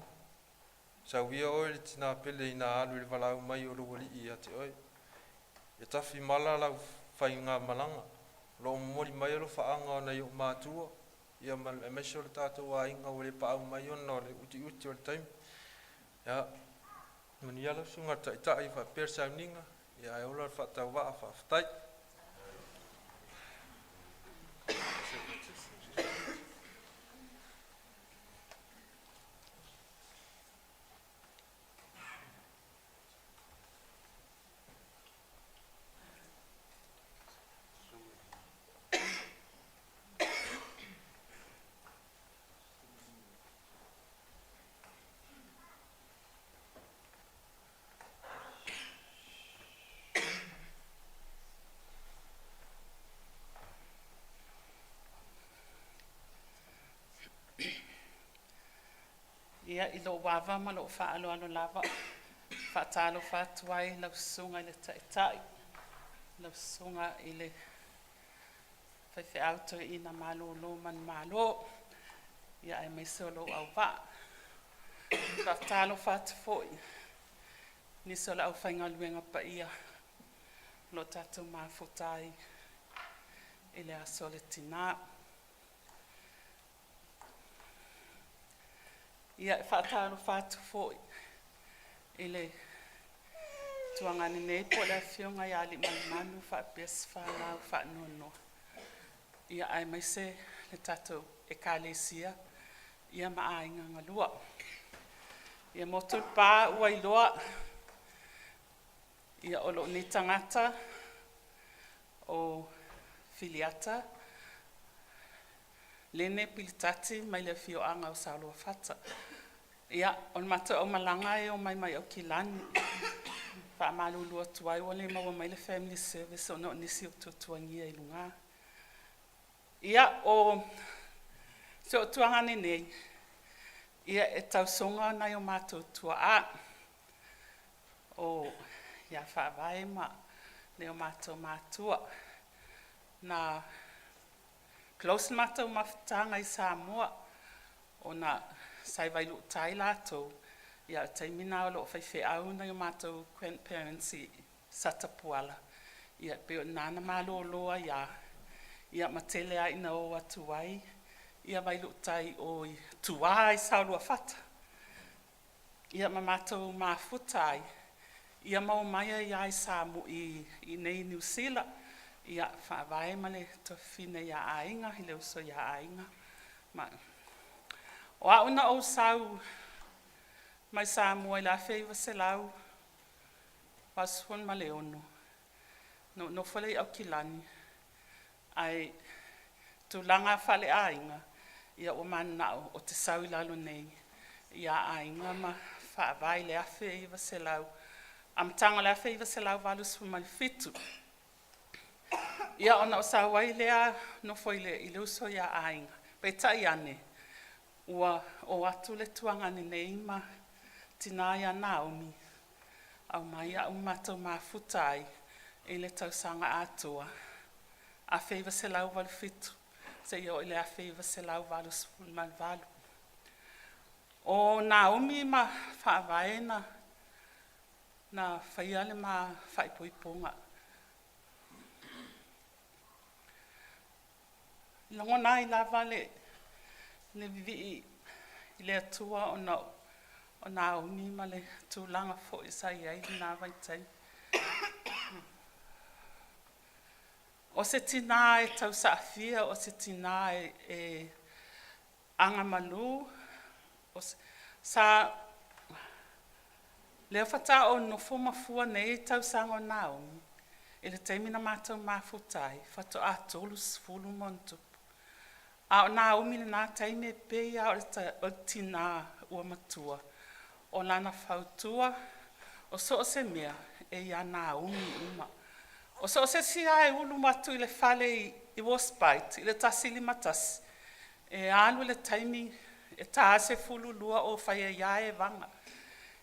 sau ia oe le tinā pele ina alu i le valaau mai o lou alii ia te oe. Ia tafi mala lau faigamalaga, o lo o momoli mai alofaaga o nai ou matua, ia ma aemaise o le tatou aiga ua le paau mai ona o le utiuti o le taimi. Ia, manuia lau susuga i le Taitai faapea le sauniga, ia ae ola le faatauvaa, faafetai. Ia, i lou ava ma lou faaaloalo lava, e faatalofa atu ai i lau Susuga i le Taitai, lau Susuga i le Faifeau Toeaina Malolo Manumalo, ia aemaise o lou auvaa. E faatalofa atu foi i nisi o le aufaigaluega paia o lo o tatou mafuta ai i le aso o le Tina. Ia, e faatalofa atu foi i le tuagane nei po o le Afioga ia Aliimalemanu faapea Sifalau Faanoanoa, ia aemaise le tatou Ekalesia ia ma aiga galua. Ia motu le pa ua iloa, ia o lou nei tagata o Filiata Lene Pilitati mai le afioaga o Saoluafata. Ia, o le matou aumalaga e omai mai Aukilani. Faamalulu atu ai ua le maua mai le family service ona o nisi o tuatuagia i luga. Ia, o si ou tuagane nei, ia e tausoga nai o matou tuaa o ia Faavae ma nai o matou matua. Na close le matou mafutaga i Samoa ona sa i Vailuutai latou, ia o le taimi lena o lo o faifeau nai o matou grandparents i Satapuala, ia e pei o i ina na malolo ai lava, ia ma tele lava ina o atu ai ia Vailuutai i o i tua i Saoluafata. Ia ma matou mafuta ai, ia ma omai ai lava i Samoa i inei i Niu Sila, ia faavae ma le tuafafine ia Aiga, i le uso ia Aiga. Ma o au na ou sau mai Samoa i le 1986, na ou nofo lea i Aukilani, ae tulaga faaleaiga, ia ua mananao ou te sau i lalo nei ia Aiga ma faavae i le 19, amataga o le 1987. Ia ona ou sau ai lea nofo i le uso ia Aiga, peitai ane, ua o atu le tuagane nei ma tina ia Naomi, aumai au ma matou mafuta ai i le tausaga atoa 1987 seia oo i le 1988. O Naomi ma Faavae na faia le ma faaipoipoga. E lagona ai lava le vivii i le Atua ona o Naomi ma le tulaga foi sa i ai lena vaitaimi. O se tinā e tausaafia, o se tinā e agamalu, sa lea faatoa ou nofo ma fua nei i tausaga o Naomi, i le taimi na matou mafuta ai, faatoa 30 ma ona tupu. A o Naomi i lena taimi e pei lava o le tinā ua matua. O lana fautua, o so o se mea, e ia Naomi uma. O so o se isi lava e ulu atu i le fale i Warspite i le 151, e alu le taimi e ta le 12 o fai ai lava evaga.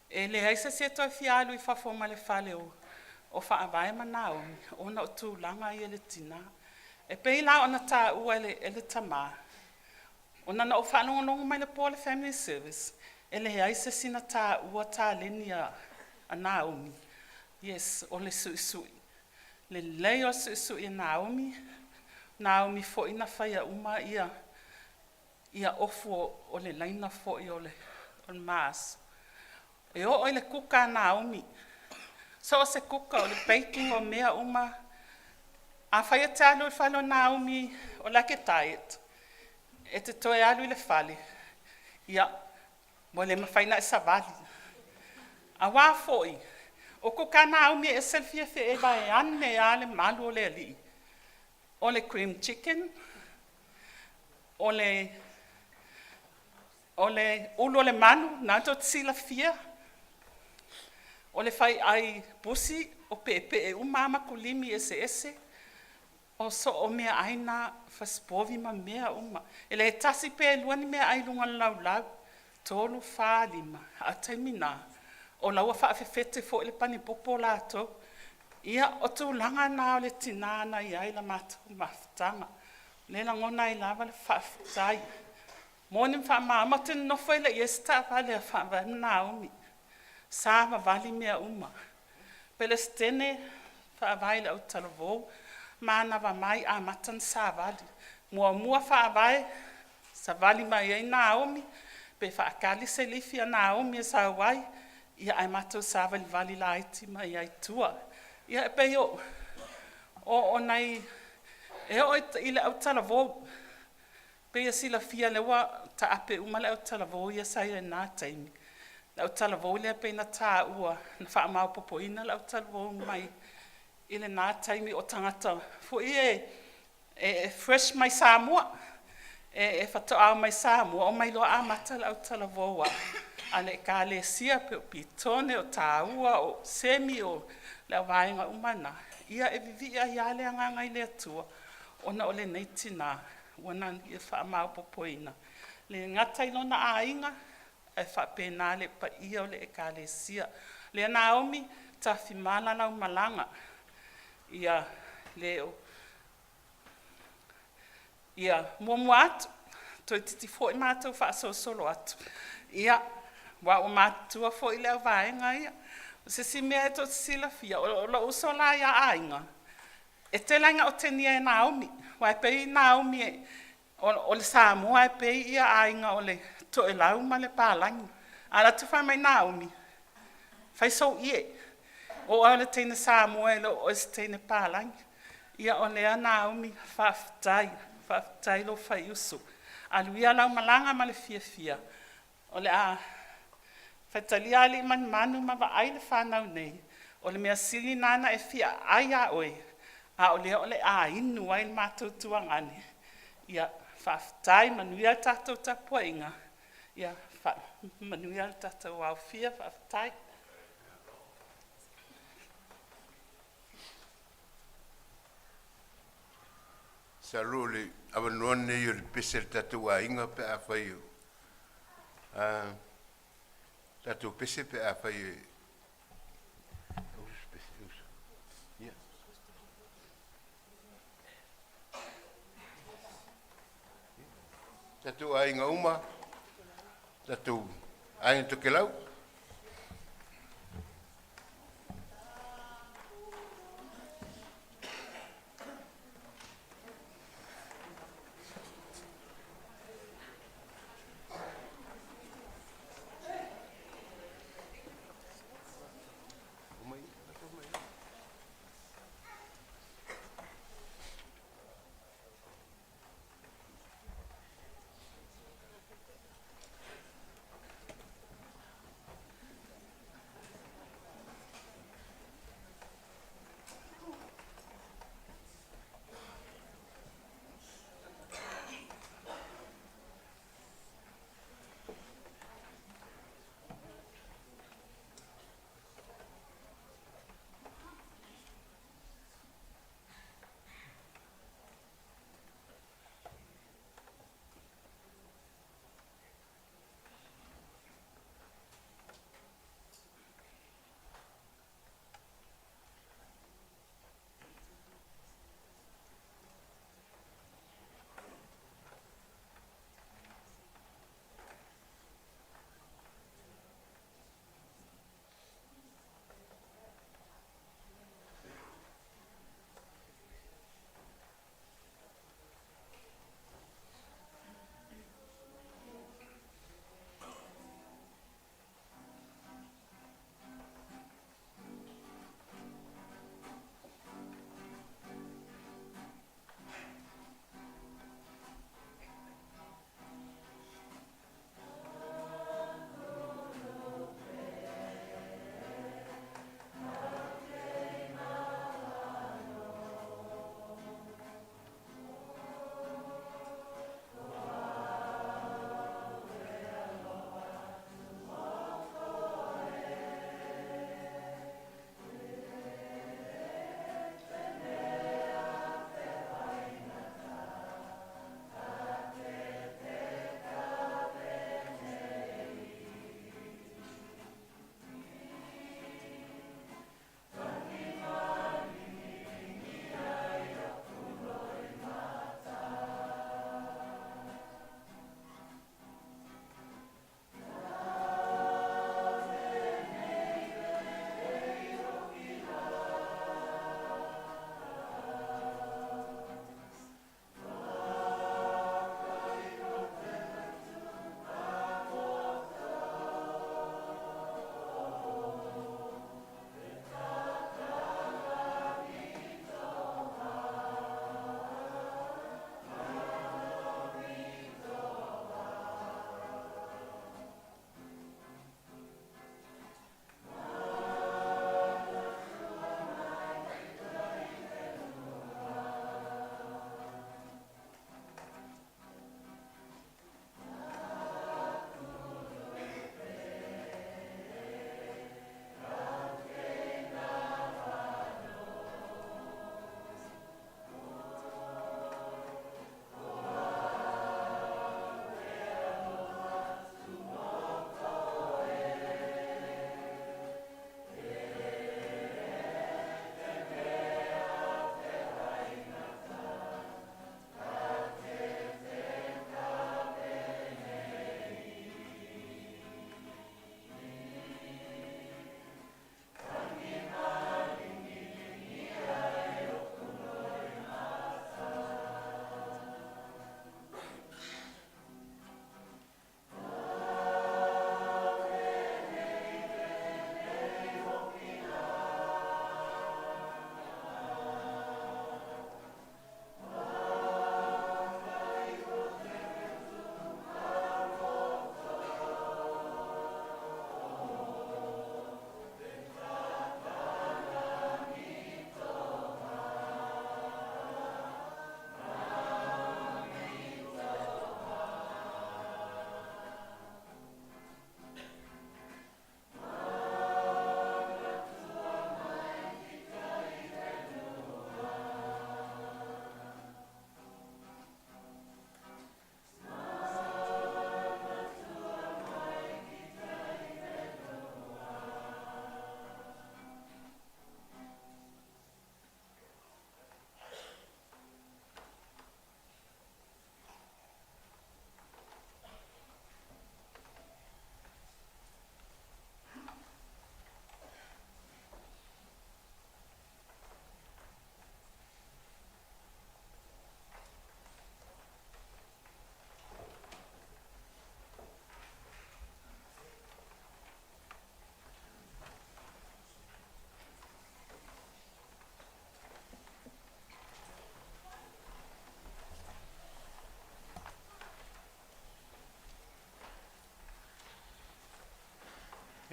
E leai se isi e toe fia alu i fafo ma le fale o Faavae ma Naomi ona o tulaga ia i le tinā. E pei la ona taua e le tamā, ona na ou faalogologo mai le po o le family service, e leai se isi na taua taleni a Naomi. Yes, o le suisui. Lelei o le suisui a Naomi, Naomi foi na faia uma ia ofu o le laina foi o le maaso. E oo i le kuka a Naomi, so o se kuka o le baking o mea uma. A fai e te alu i le fale o Naomi o like diet, e te toe alu i le fale, ia, ua le mafai ona e savali. Auā foi, o kuka a Naomi e ese le fiafia e vaeane lava le malu o le alii. O le cream chicken, o le ulu o le manu, na tou te silafia, o le faiai pusi, o peepee uma lava ma kulimi eseese, o so o meaai na fasipovi ma mea uma. E le tasi pe lua ni meaai i luga o le laulau, 3, 4, 5, a o le taimi na, o la ua faafefete foi le panipopo latou. Ia, o tulaga na o le tinā na i ai la matou mafutaga. O lea e lagona ai lava le faafetai. Moni ma faamama, ou te nonofo e le i i ai se taavale a Faavae ma Naomi. Sa vavali mea uma. Pelesitene Faavae i le autalavou, manava mai amata ona savali. Muamua Faavae, savali mai ai Naomi, pe faakali se lifi a Naomi e sau ai, ia ae matou savalivali laiti mai ai i tua. Ia e pei o nai, e oo i le autalavou, pei e silafia lea ua taape uma le autalavou ia sa i ai i lena taimi. Le autalavou lea pei na taua, na faamaopoopoina le autalavou mai i lena taimi o tagata foi e fresh mai Samoa. E faatoa mai Samoa, omai loa amata le autalavou a le ekalesia, pe o Petone, o tāua, o Semi, o le auvaega uma na. Ia e vivii ai lava le agaga i le Atua, ona o lenei tinā, ua na ia faamaopoopoina. Le gata i lona aiga, ae faapena le paia o le ekalesia. Lea Naomi, tafimala lau malaga, ia le o Ia, muamua atu, toeitiiti foi matou faasolosolo atu, ia, aua ua matutua foi le auvaega ia. O se isi mea e tou te silafia, o lou uso la ia Aiga, e tele lava ina otegia e Naomi, aua e pei Naomi o le Samoa, e pei ia Aiga o le Toelau ma le Palagi. A alu atu fai mai Naomi, fai sou ie, o oe o le teine Samoa e le o oe o se teine palagi. Ia o lea Naomi, faafetai, faafetai lou faiuso. Alu ia lau malaga ma le fiafia, o le a faitalia alii manumanu ma vaai le fanau nei, o le mea sili lena ona e fia aai ia oe, a o lea o le a inu ai le matou tuagane. Ia faafetai, manuia le tatou tapuaiga, ia manuia le tatou aofia, faafetai. Masalo o le avanoa lenei o le pese a le tatou aiga pe afai o tatou pese pe afai e ia. Tatou aiga uma, tatou aiga Tokelau.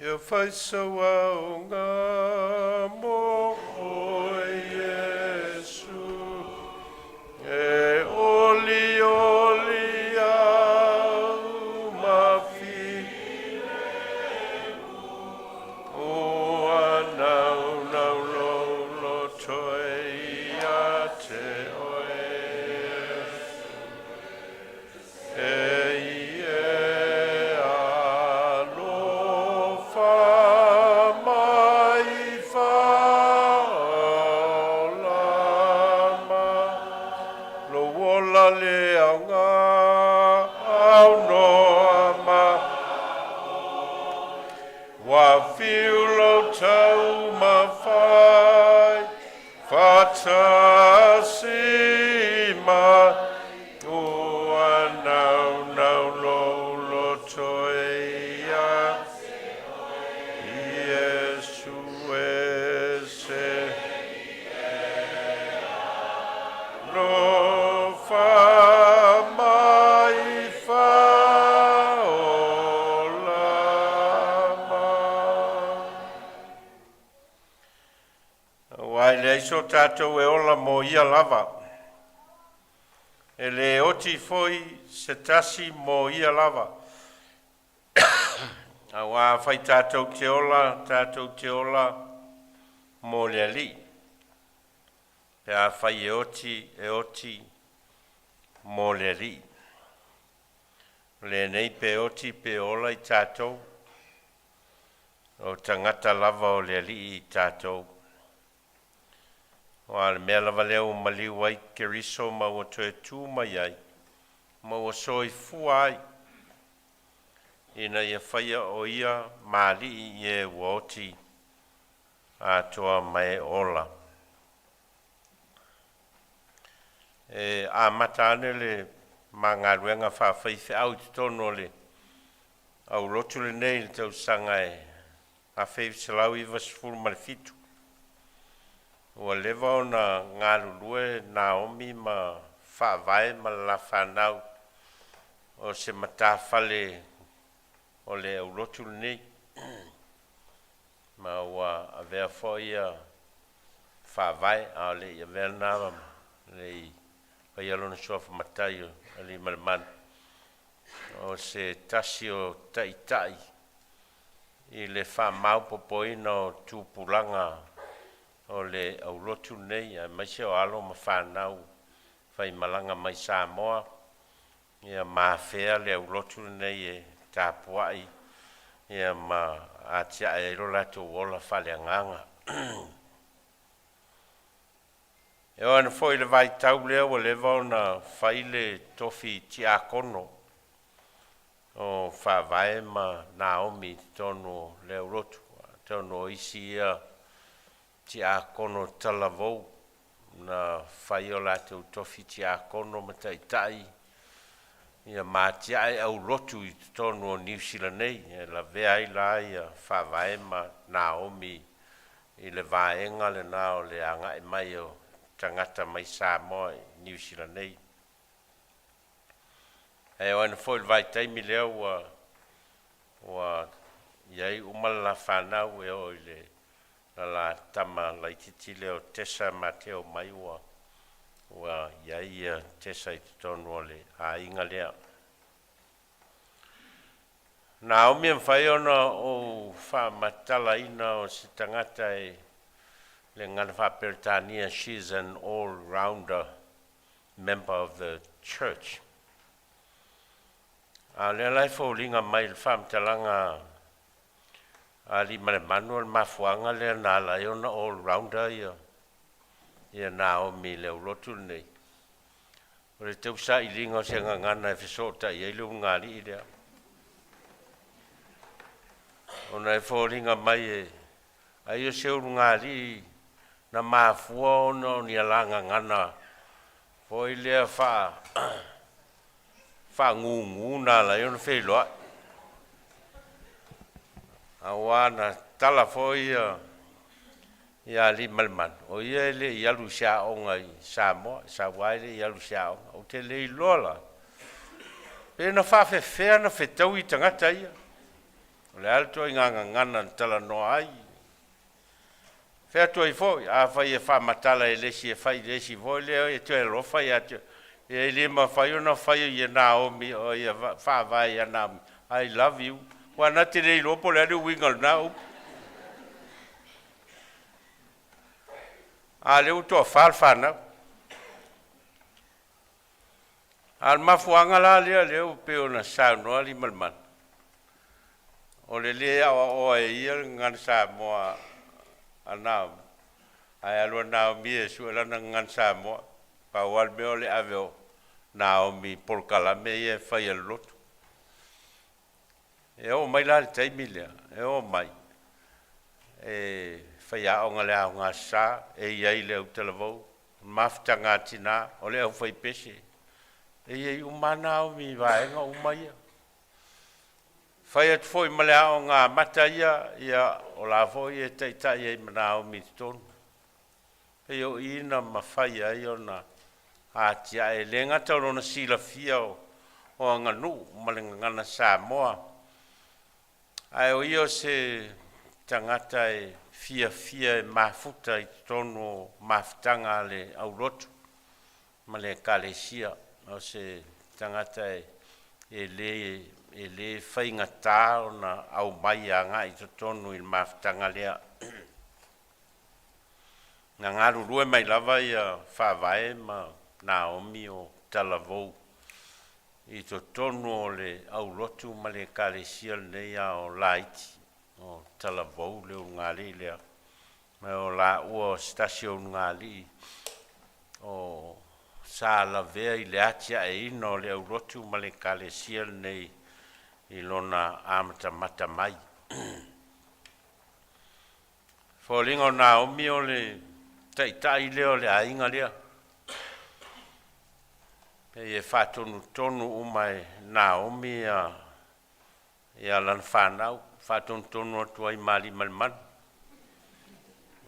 Ia fai sau aoga mo oe Iesu, e olioli au ma filemu, ua naunau lou loto e ia te oe. E i e alofa mai faaola ma lou ola le aoga aunoa ma ua fiu lou taumafai faatasi ma ua naunau lou loto e ia Iesu e se alofa mai faaola mai. Aua e leai so tatou e ola mo ia lava. E le oti foi se tasi mo ia lava. Aua afai tatou te ola, tatou te ola mo le Alii. Pe afai e oti, e oti mo le Alii. O lenei pe oti pe ola i tatou, o tagata lava o le Alii i tatou. Aua o le mea lava lea ua maliu ai Keriso ma ua toe tu mai ai, ma ua soifua ai, ina ia faia o ia ma Alii i e ua oti atoa ma e ola. E amata ane le ma galuega faafaifeau i totonu o le aulotu lenei i le tausaga e 1997. Ua leva ona galulue Naomi ma Faavae ma le la fanau o se matafale o le aulotu lenei, ma ua avea foi ia Faavae, a o le i avea lena le i faia lona suafa matai o Aliimalemanu, o se tasi o taitai i le faamaopoopoina o tupulaga o le aulotu lenei, aemaise o alo ma fanau faimalaga mai Samoa, ia ma afea le aulotu lenei e tapuai ia ma atiae ai lo latou ola faaleagaga. E oo ane foi i le vaitau lea ua leva ona fai le tofi tiakono o Faavae ma Naomi i totonu o le aulotu, atonu o isi ia tiakono talavou na fai o latou tofi tiakono ma taitai ia ma atiae aulotu i totonu o Niu Sila nei, e lavea ai la ia Faavae ma Naomi i le vaega lena o le agai mai o tagata mai Samoa i Niu Sila nei. Ae oo ane foi i le vaitaimi lea ua ua i ai uma le la fanau e oo i le la tama laitiiti lea o Tesa Mateo mai ua ua i ai ia Tesa i totonu o le aiga lea. Naomi e mafai ona ou faamatalaina o se tagata e le gagana faa-Peretania, she is an all-rounder member of the church. A o lea la e foliga mai i le faamatalaga a Aliimalemanu o le mafuaaga lea na ala ai ona all-rounder ia ia Naomi i le aulotu lenei, o le tausailiga o se gagana e fesootai ai le ulugalii lea. Ona e foliga mai e ai o se ulugalii na mafua ona o ni ala gagana foi lea faagugu na ala ai ona feiloai. Aua na tala foi ia ia Aliimalemanu, o ia e le i alu i se aoga i Samoa, e sau lava e le i alu i se aoga. Ou te le iloa la, pe na faafefea na fetaui tagata ia. O le a le ituaiga gagana na talanoa ai? Fai atu ai foi, afai e faamatala e le isi e fai i le isi foi lea e toe alofa ia te ia e le mafai ona fai ia Naomi o ia faavae ia Naomi, I love you. Ua na te le iloa po o le a le uiga o lena upu. A lea ua toafa le fanau. A o le mafuaaga la lea lea ua pei ona saunoa Aliimalemanu, o le lē aoaoa e ia le gagana Samoa a Naomi, ae alu a Naomi e sue lana gagana Samoa. Pau lava le mea o le ave o Naomi i polokalame ia e fai a le lotu. E oo mai la i le taimi lea, e oo mai e faiaoga i le Aoga Sa, e i ai i le autalavou, o le mafutaga a tina, o le aufaipese, e i ai uma lava Naomi i vaega uma ia. Fai atu foi ma le aoga amata ia, ia o la foi e taitai ai ma Naomi i totonu. Pei o i na mafai ai ona atiae, e le gata o lona silafia o aganuu ma le gagana Samoa, ae o ia o se tagata e fiafia e mafuta i totonu o mafutaga a le aulotu ma le ekalesia. O se tagata e le faigata ona aumai agai i totonu i le mafutaga lea. Na galulue mai lava ia Faavae ma Naomi o Talavou i totonu o le aulotu ma le ekalesia lenei a o laiti o Talavou le ulugalii lea. Ma o laua o se tasi o ulugalii o sa lavea i le atiaeina o le aulotu ma le ekalesia lenei i lona amatamata mai. Foliga o Naomi o le taitai lea o le aiga lea. Pei e faatonutonu uma e Naomi ia lana fanau, faatonutonu atu ai ma Aliimalemanu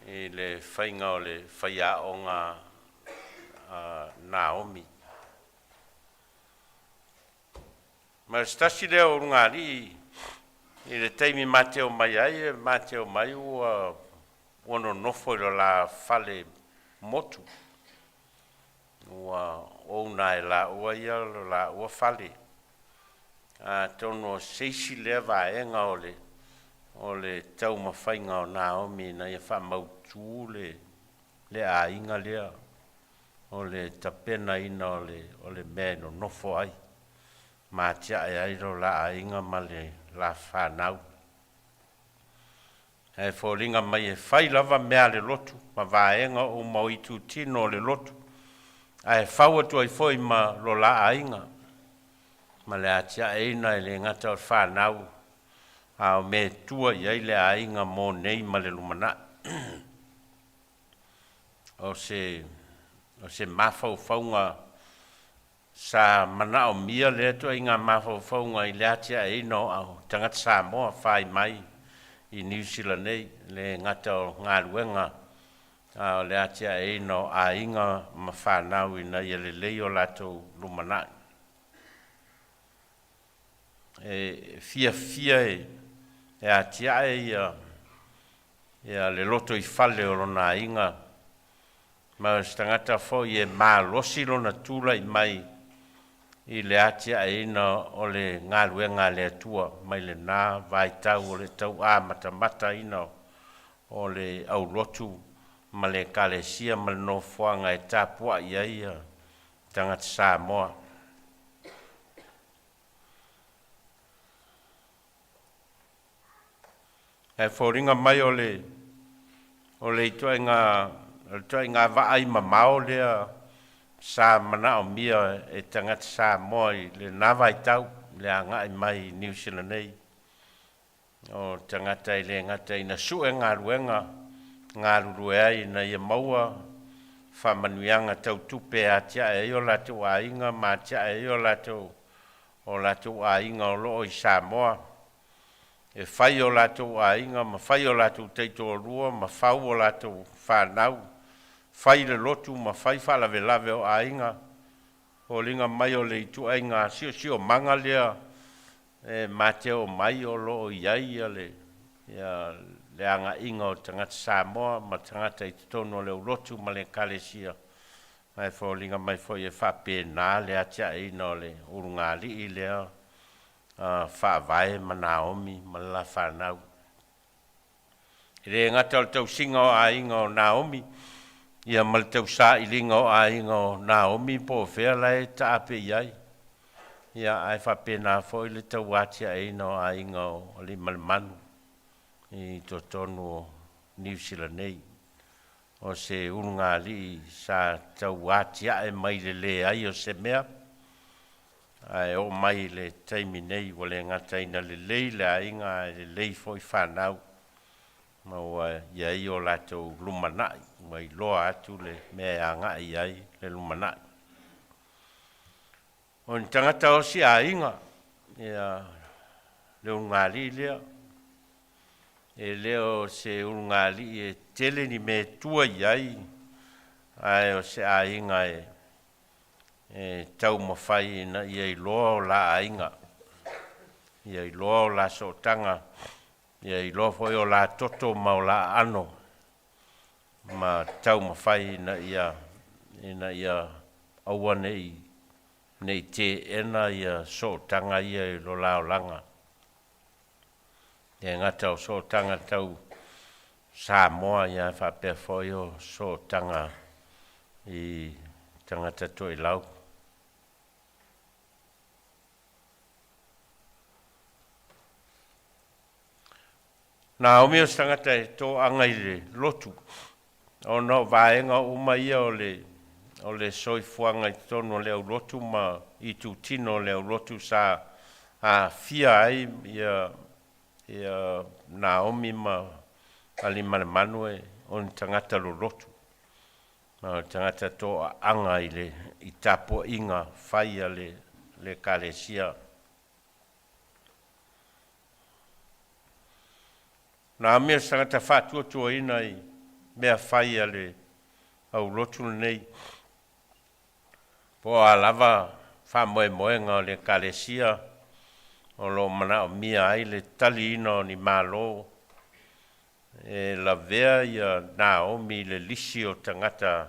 i le faiga o le faiaoga a Naomi. Ma o se tasi lea o ulugalii i le taimi ma te omai ai, ma te omai ua nonofo i lo la fale motu, ua ouna e laua ia lo laua fale. Atonu o se isi lea vaega o le taumafaiga o Naomi ina ia faamautu le aiga lea, o le tapenaina o le mea e nonofo ai, ma atiae ai lo la aiga ma le la fanau. Ae foliga mai e fai lava mea a le lotu ma vaega uma o itutino o le lotu, ae fau atu ai foi ma lo la aiga, ma le atiaeina e le gata o le fanau, a o mea e tua i ai le aiga mo nei ma le lumanai. O se mafaufauga sa manaomia lea ituaiga mafaufauga i le atiaeina o tagata Samoa fai mai i Niu Sila nei, le gata o galuega, a o le atiaeina o aiga ma fanau ina ia lelei o latou lumanai. E fiafia e atiae ia le loto i fale o lona aiga, ma o se tagata foi e malosi lona tulai mai i le atiaeina o le galuega a le Atua mai lena vaitau o le tauamatamataina o le aulotu ma le ekalesia ma le nofoaga e tapuai ai tagata Samoa. Ae foliga mai o le ituaiga vaai mamao lea sa manaomia e tagata Samoa i lena vaitau, le agai mai i Niu Sila nei. O tagata e le gata ina sue galuega galulue ai ina ia maua faamanuiaga tau tupe e atiae ai o latou aiga ma atiae ai o latou aiga o loo i Samoa, e fai o latou aiga ma fai o latou taitoalua ma fau o latou fanau, fai le lotu ma fai faalavelave o aiga. Foliga mai o le ituaiga siosiomaga lea E ma te oo mai o lo o i ai ia le, ia le agaiga o tagata Samoa ma tagata i totonu o le aulotu ma le Ekalesia, ae foliga mai foi e faapena le atiaeina o le ulugalii lea a Faavae ma Naomi ma le la fanau. E le gata o le tausiga o aiga o Naomi, ia ma le tausailiga o aiga o Naomi po o fea la e taape i ai, ia ae faapena foi le tauatiaeina o aiga o Aliimalemanu i totonu o Niu Sila nei. O se ulugalii sa tauatiae mai le leai o se mea, ae oo mai i le taimi nei ua le gataina lelei le aiga ae lelei foi fanau ma ua i ai o latou lumanai, ua iloa atu le mea e agai i ai le lumanai. O ni tagata osi aiga, ia le ulugalii lea, e le o se ulugalii e tele ni mea e tua i ai, ae o se aiga e e taumafai ina ia iloa o la aiga, ia iloa o la sootaga, ia iloa foi o la toto ma o la aano, ma taumafai ina ia ina ia aua ne i ne i teena ia sootaga ia i lo la olaga. E le gata o sootaga tau Samoa ia ae faapea foi o sootaga i tagata toelau. Naomi o se tagata e toaga i le lotu, ona o vaega uma ia o le o le soifuaga i totonu o le aulotu ma itutino o le aulotu sa aafia ai ia ia Naomi ma Aliimalemanu e o ni tagata lolotu, ma o le tagata toaaga i le i tapuaiga fai a le le Ekalesia. Naomi o se tagata faatuatuaina i mea fai a le aulotu lenei, Po o a lava faamoemoega o le Ekalesia o lo o manaomia ai le taliina o ni malo e lavea ia Naomi i le lisi o tagata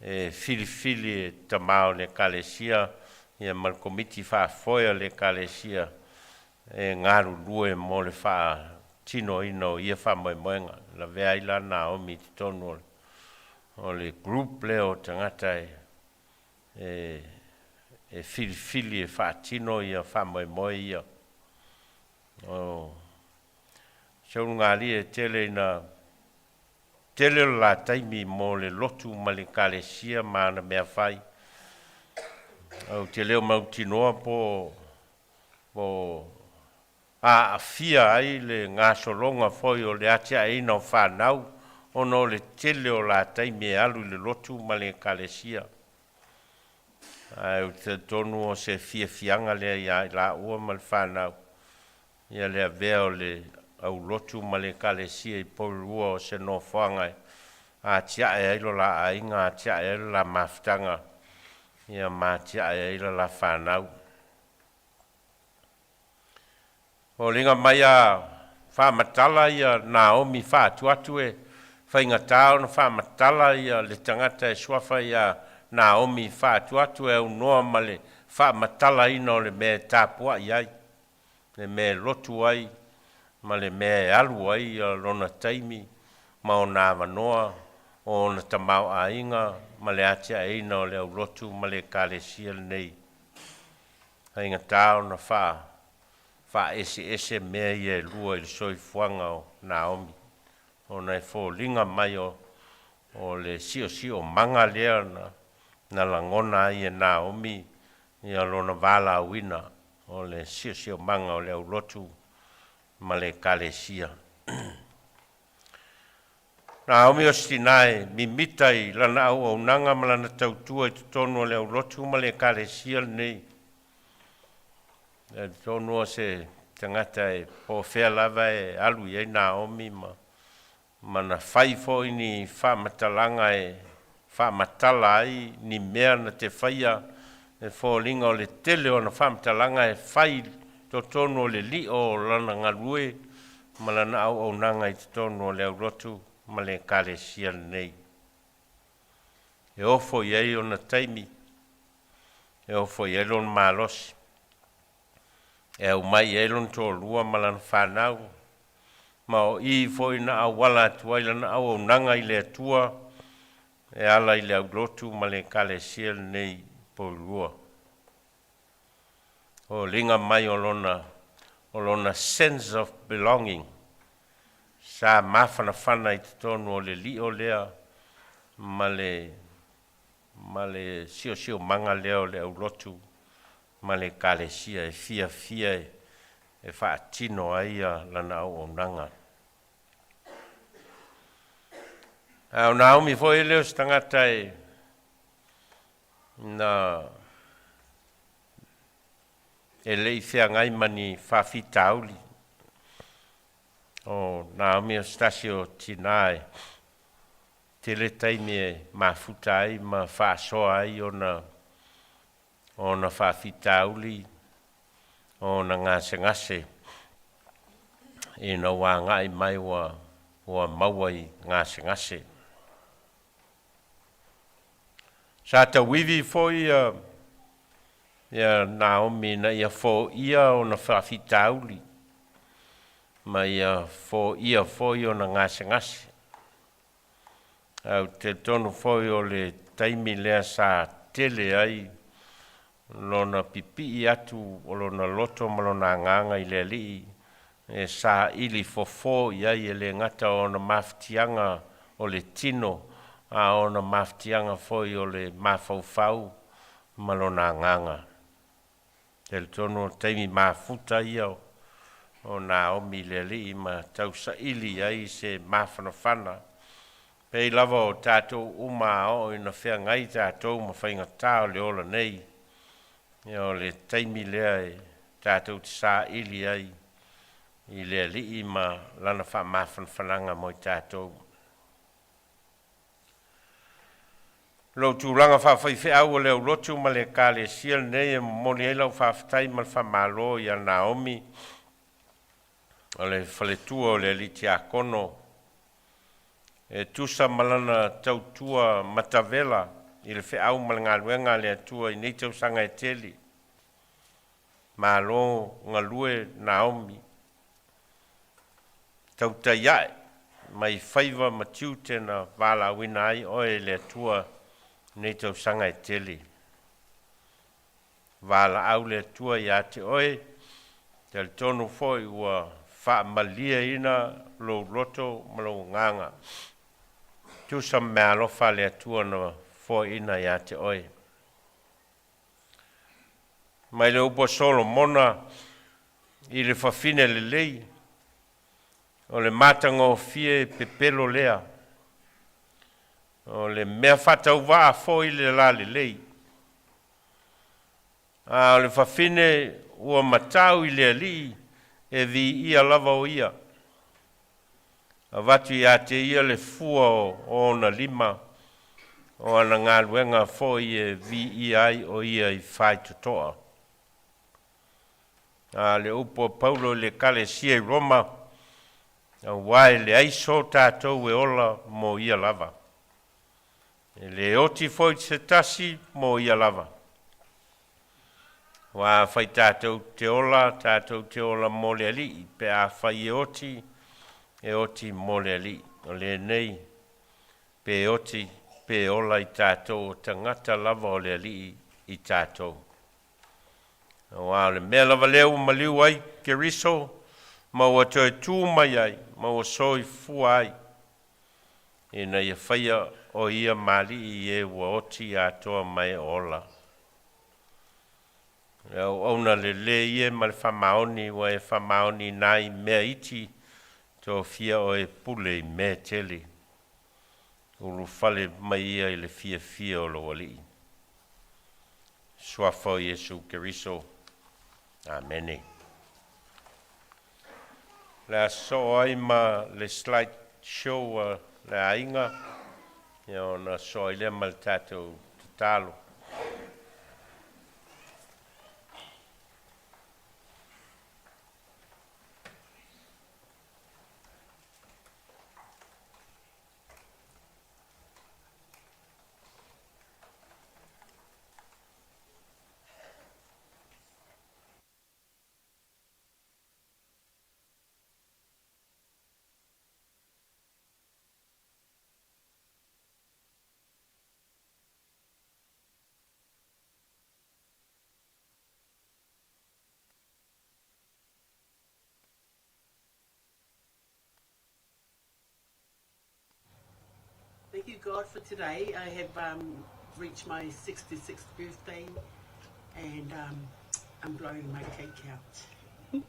e filifili e tama o le Ekalesia ia ma le komiti faafoe a le Ekalesia e galulue mo le faatinoina o ia faamoemoega. Lavea ai la Naomi i totonu o le O le group lea o tagata e e e filifili e faatino ia faamoemoe ia. O se ulugalii e tele ina tele o le la taimi mo le lotu ma le ekalesia ma ana mea fai. Ou te le o mautinoa po po aafia ai le gasologa foi o le atiaeina o fanau ona o le tele o la taimi e alu i le lotu ma le ekalesia. Ae ou te talitonu o se fiafiaga lea ia i laua ma le fanau, ia le avea o le aulotu ma le ekalesia i Porirua o se nofoaga e atiae ai lo la aiga, atiae ai lo la mafutaga, ia ma atiae ai la la fanau. Foliga mai a faamatala ia Naomi faatuatu e faigata ona faamatala ia le tagata e suafa ia Naomi faatuatu e aunoa ma le faamatalaina o le mea e tapuai ai, le mea e lotu ai ma le mea e alu ai ia lona taimi ma ona avanoa o ona tamaoaiga ma le atiaeina o le aulotu ma le ekalesia lenei. Faigata ona faa faaeseese mea ia e lua i le soifuaga o Naomi, ona e foliga mai o, o le siosiomaga lea na, na lagona ai e Naomi ia lona valaauina o le siosiomaga o le aulotu ma le ekalesia. Naomi o se tina e mimita i lana auaunaga ma lana tautua i totonu o le aulotu ma le ekalesia lenei. E talitonu o se tagata e po o fea lava e alu i ai Naomi ma, ma na fai foi ni faamatalaga e faamatala ai ni mea na te faia e foliga o le tele o ana faamatalaga e fai totonu o le lio o lana galue ma lana auaunaga i totonu o le aulotu ma le Ekalesia lenei. E ofo i ai ona taimi, e ofo i ai lona malosi, e aumai i ai lona toalua ma lana fanau, ma o i foi na auala atu ai lana auaunaga i le Atua e ala i le aulotu ma le Ekalesia lenei i Porirua. O liga mai o lona sense of belonging sa mafanafana i totonu o le lio lea ma le siosiomaga lea o le aulotu ma le Ekalesia e fiafia e faatino ai ia lana auaunaga. A o Naomi foi lea o se tagata e na e le i feagai ma ni faafitauli. O Naomi o se tasi o tinā e tele taimi e mafuta ai ma faasoa ai ona faafitauli, ona gasegase ina ua agai mai ua maua i gasegase. Sa tauivi foi ia Naomi ina ia foia ona faafitauli ma ia foia foi ona gasegase. Ae ou te talitonu foi o le taimi lea sa tele ai lona pipii atu o lona loto ma lona agaga i le Alii e saili fofo i ai, e le gata o ona mafatiaga o le tino, a o ona mafatiaga foi o le mafaufau ma lona agaga. Talitonu o taimi mafuta ia o Naomi i le Alii ma tausaili ai se mafanafana. Pei lava o tatou uma a oo ina feagai tatou ma faigatā o le ola nei, ia o le taimi lea e tatou te saili ai i le Alii ma lana faamafanafanaga mo i tatou. Lou tulaga faafaifeau o le aulotu ma le Ekalesia lenei e momoli ai lau faafetai ma le faamalo ia Naomi o le faletua o le alii tiakono e tusa ma lana tautua matavela i le feau ma le galuega a le Atua i nei tausaga e tele. Malo galue Naomi, tautai ae mai faiva ma tiute na valaauina ai oe e le Atua i nei tausaga e tele. Valaau le Atua iā te oe, talitonu foi ua faamalieina lou loto ma lou agaga. Tusa ma meaalofa a le Atua na foaina iā te oe. Mai le upu a Solomona i le fafine lelei, o le matagofie pepelo lea, o le mea faatauvaa foi le lalelei. A o le fafine ua matau i le Alii e viia lava o ia. Avatu iā te ia le fua o ona lima, o ana galuega foi e viia ai o ia i faitotoa. A le upu a Paulo i le Ekalesia i Roma, auā e leai so tatou e ola mo ia lava. E le oti foi se tasi mo ia lava. Aua afai tatou te ola, tatou te ola mo le Alii, pe afai e oti, e oti mo le Alii. O lenei, pe oti, pe ola i tatou o tagata lava o le Alii i tatou. Auā o le mea lava lea ua maliu ai Keriso ma ua toe tu mai ai ma ua soifua ai, ina ia faia o ia ma Alii i e ua oti atoa ma e ola. Le auauna lelei e ma le faamaoni ua e faamaoni i nai mea iti, tofia oe e pule i mea e tele. Ulufale mai ia i le fiafia o lou Alii. Suafa o Iesu Keriso. Amene. Le a soo ai ma le slide show a le aiga, ia ona soo ai lea ma le tatou tatalo. God for today. I have reached my 66th birthday and I'm blowing my cake out.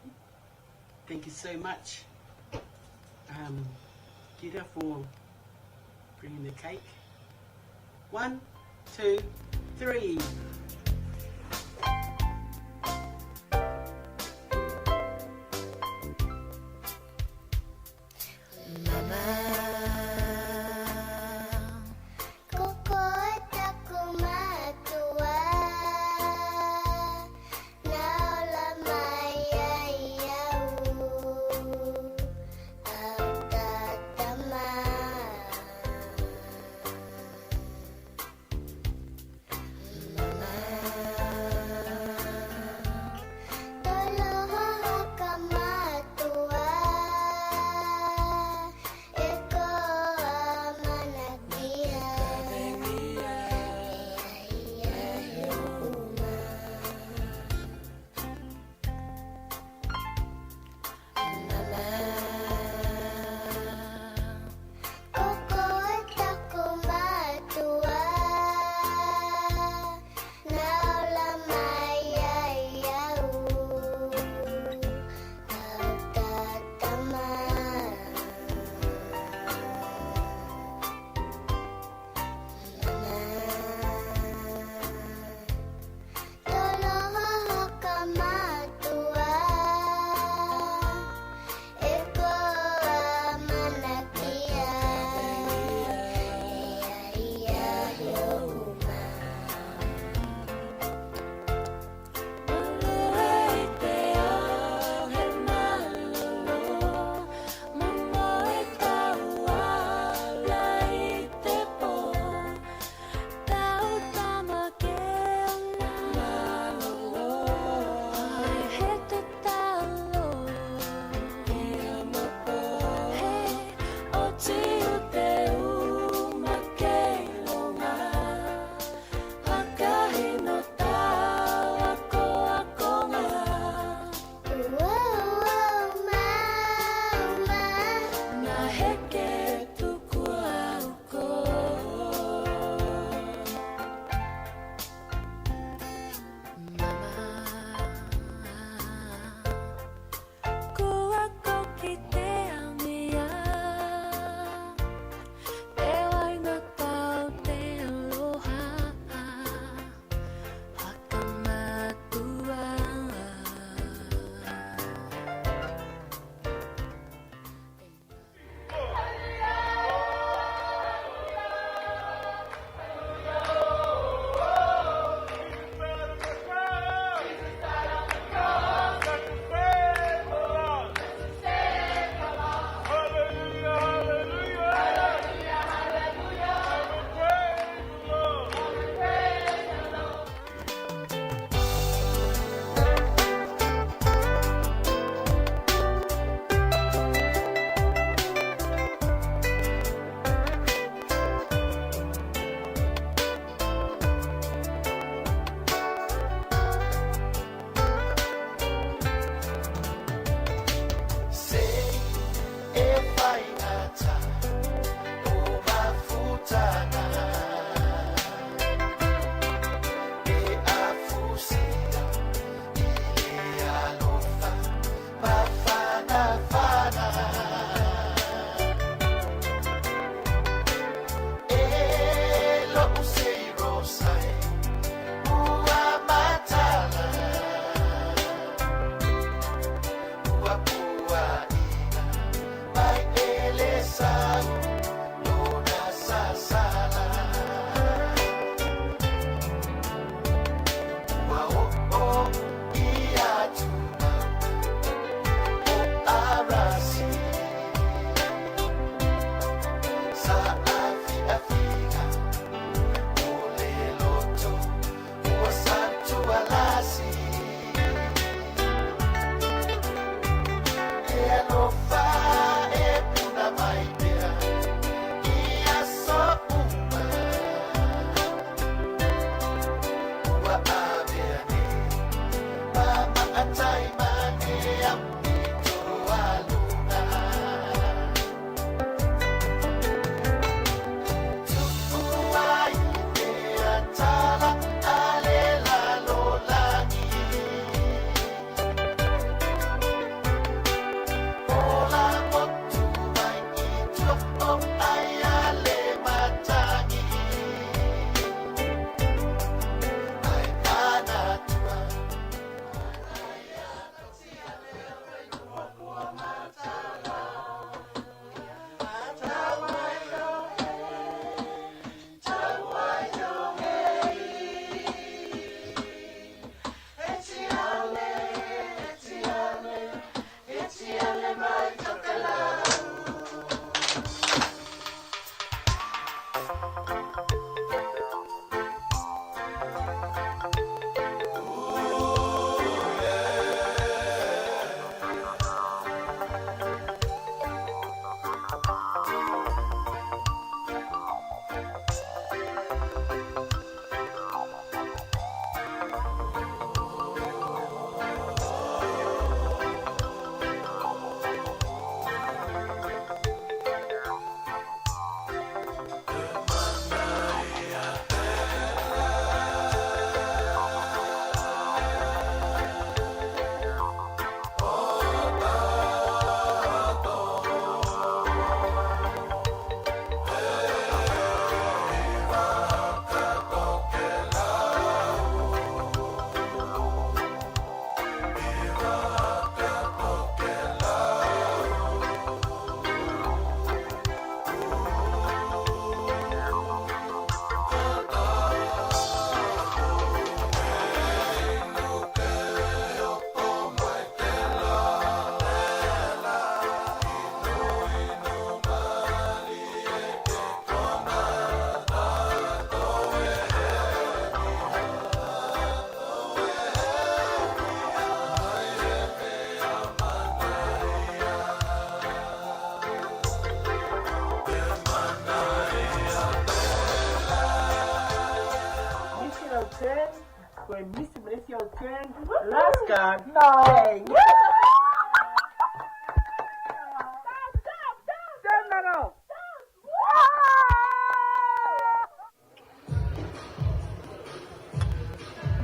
Thank you so much, Gita, for bringing the cake. 1, 2, 3. E alofa e puna mai pea. turn. Last card. No. Bang.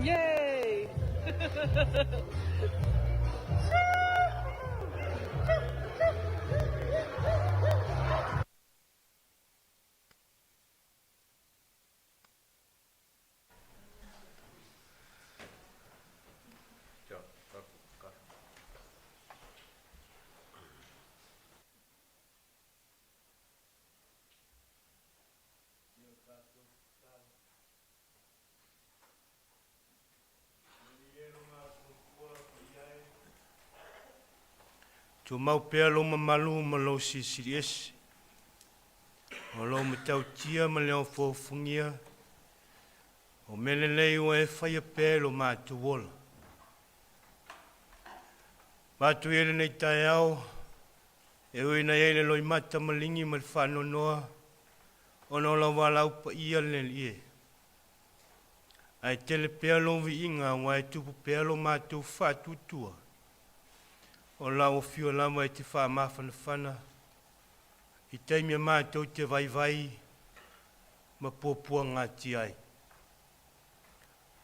Yay! Tumau pea lou mamalu ma lou silisili ese, o lou matautia ma le ofoaofogia, o mea lelei ua e faia pea i lo matou ola. Matou i ai lenei taeao, e ui ina i ai le loimata maligi ma le faanoanoa ona o lau valaau paia le Alii e. Ae tele pea lou viiga aua e tupu pea lo matou faatuatua, o lau afio lava e te faamafanafana i taimi e matou te vaivai ma puapuagatia ai.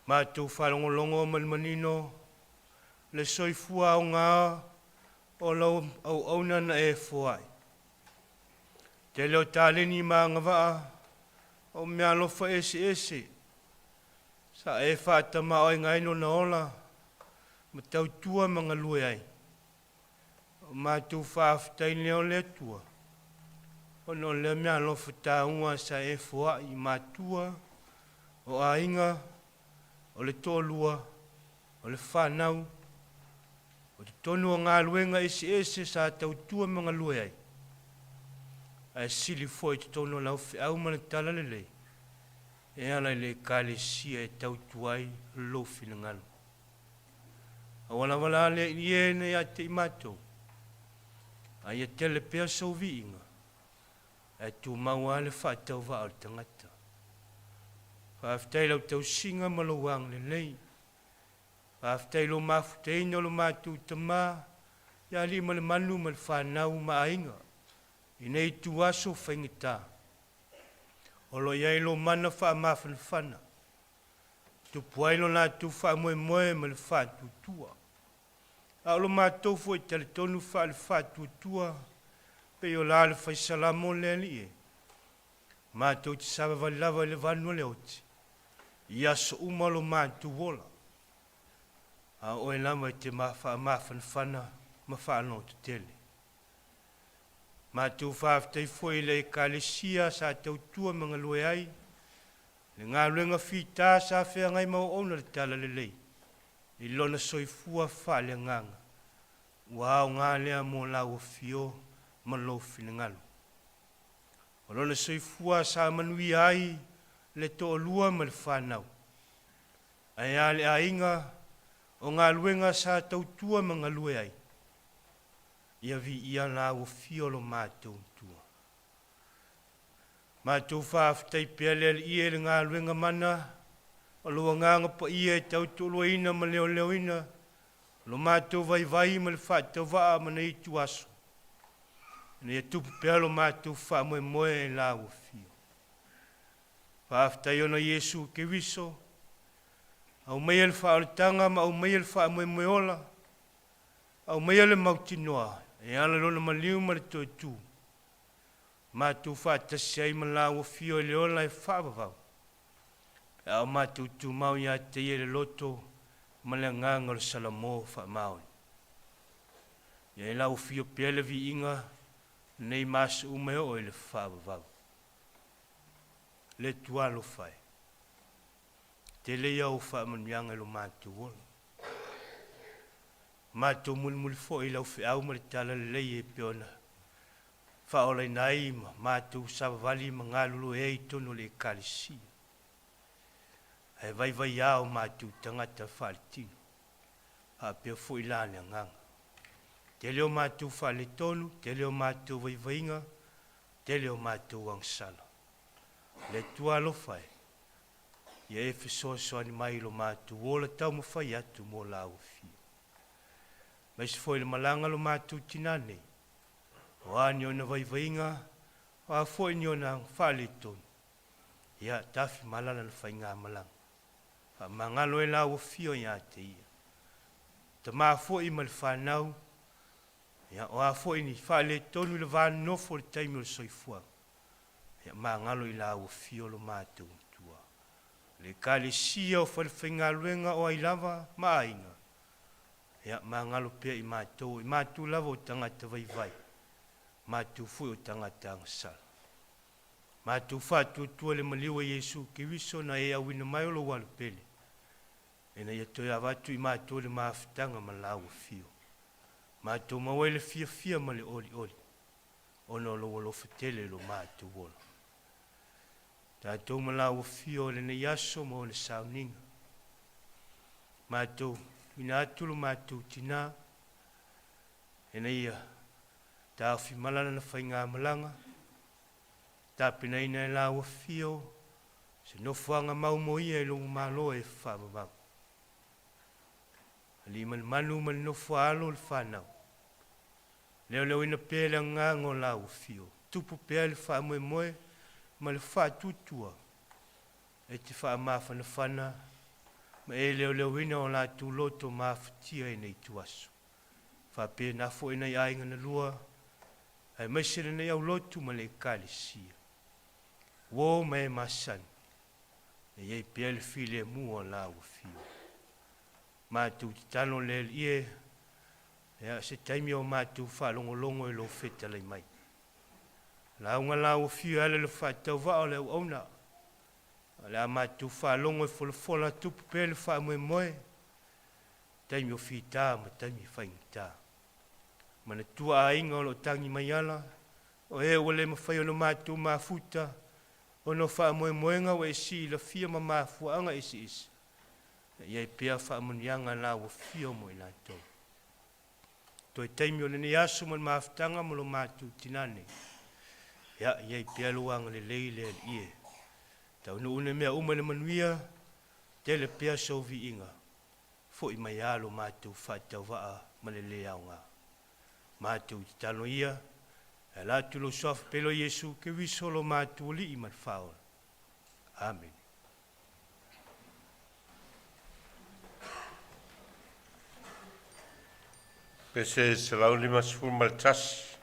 Matou faalogologo ma le manino le soifua aoga o lau auauna na e foai. Tele o taleni ma agavaa o meaalofa eseese sa e faatamaoaiga ai lona ola ma tautua ma galue ai. O matou faafetai lea o le Atua, ona o lea meaalofa taua sa e foai i matua, o aiga, o le toalua, o le fanau, o totonu o galuega eseese sa tautua ma galue ai, ae sili foi i totonu o lau feau ma le talalelei e ala i le Ekalesia e tautua ai lou finagalo. Aua lava la le Alii e na ia te i matou, a ia tele pea sou viiga, ae tumau lava le faatauvaa o le tagata. Faafetai i lau tausiga ma lou agalelei. Faafetai i lou mafutaina o lo matou tama ia Aliimalemanu ma le fanau ma aiga i nei ituaso faigata. O lo o i ai lou mana faamafanafana, tupu ai lo latou faamoemoe ma le faatuatua. A o lo matou foi talitonu faale-faatuatua, pei o la le fai Salamo le Alii e, matou te savavali lava i le vanu o le oti, i aso uma o lo matou ola, a o oe lava e te faamafanafana ma faalototele. Matou faafetai foi i le Ekalesia sa tautua ma galue ai, le galuega fita sa feagai ma auauna le talalelei i lona soifua faaleagaga, ua aoga lea mo lau afio ma lou finagalo. O lona soifua sa manuia ai le toalua ma le fanau, ae a le aiga o galuega sa tautua ma galue ai, ia viia lau afio lo matou Matua. Matou faafetai pea le Alii e le galuega mana o lou Agaga Paia e tautoaluaina ma leoleoina lo matou vaivai ma le faatauvaa ma nei ituaso, ina ia tupu pea lo matou faamoemoe i lau afio. Faafetai ona Iesu Keriso, aumaia le faaolataga ma aumaia le faamoemoe ola, aumaia le mautinoa e ala i lona maliu ma le toe tu, matou faatasi ai ma lau afio i le ola e faavavau, pe a o matou tumau ia te ia i le loto ma le agaga o le Salamo faamaoni. Ia i lau afio pea le viiga nei ma aso uma e oo i le faavavau. Le Atua alofa e, tele ia ou faamanuiaga i lo matou ola. Matou mulimuli foi i lau feau ma le talalelei e pei ona faaolaina ai ma matou savavali ma galulue ai i totonu o le Ekalesia. Ae vaivai lava o matou tagata faaletino, faapea foi la le agaga. Tele o matou faaletonu, tele o matou vaivaiga, tele o matou agasala. Le Atua alofa e, Ia e fesoasoani mai i lo matou ola taumafai atu mo lau afio. Aemaise foi le malaga a lo matou tinā nei, o a ni ona vaivaiga, o a foi ni ona faaletonu, ia tafi ma ala lana faigamalaga. Faamagalo e lau afio ia te ia. Tama foi ma le fanau, ia o a foi ni faaletonu i le va nonofo i le taimi o le soifuaga, ia magalo i lau afio lo matou Matua. Le Ekalesia o falefaigaluega o ai lava ma aiga, ia magalo pea i matou, o i matou lava o tagata vaivai, matou foi o tagata agasala. Matou faatuatua le maliu e Iesu Keriso na e auina mai o lou alupele, ina ia toe avatu i matou le mafutaga ma lau afio. Matou maua ai le fiafia ma le olioli, ona o lou alofa tele i lo matou ola. Tatou ma lau afio i lenei aso ma ona sauniga. Matou tuuina atu lo matou tinā, ina ia taofimala lana faigamalaga, tapenaina e lau afio se nofoaga mau mo ia i lou malo e faavavau. Alii ma le malu ma le nofo a alo le fanau, leoleoina pea le agaga o lau afio, tupu pea le faamoemoe ma le faatuatua e te faamafanafana ma e leoleoina o latou loto mafatia i nei ituaso. Faapena foi nai aiga na lua, aemaise lenei aulotu ma le Ekalesia. Uo ma e masani, e i ai pea le filemu o lau afio. Matou tatalo le Alii e, ia se taimi o matou faalogologo i lou fetalai mai. Lauga lau afio e ala i le faatauvaa o le auauna, o le a matou faalogo e folafola tupu pea le faamoemoe, taimi o fita ma taimi faigata. Manatua aiga o lo o tagi mai ala, o e ua le mafai ona matou mafuta ona o faamoemoega ua e silafia ma mafuaaga eseese, ia i ai pea faamanuiaga a lau afio mo i latou. Toe taimi o lenei aso ma le mafutaga ma lo matou tinā nei, ia i ai pea lou agalelei le Alii e taunuu mea uma i le manuia, tele pea sou viiga, foi mai lava lo matou faatauvaa ma le le aoga. Matou tatalo ia, e ala atu i lou suafa pele o Iesu Keriso lo matou Alii ma le Faaola. Amene. Pese 151,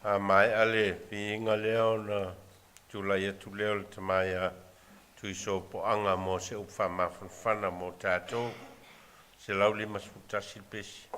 a maea le viiga lea ona tulai atu lea o le tama ia Tuisopoaga mo se upu faamafanafana mo tatou. 151 le pese.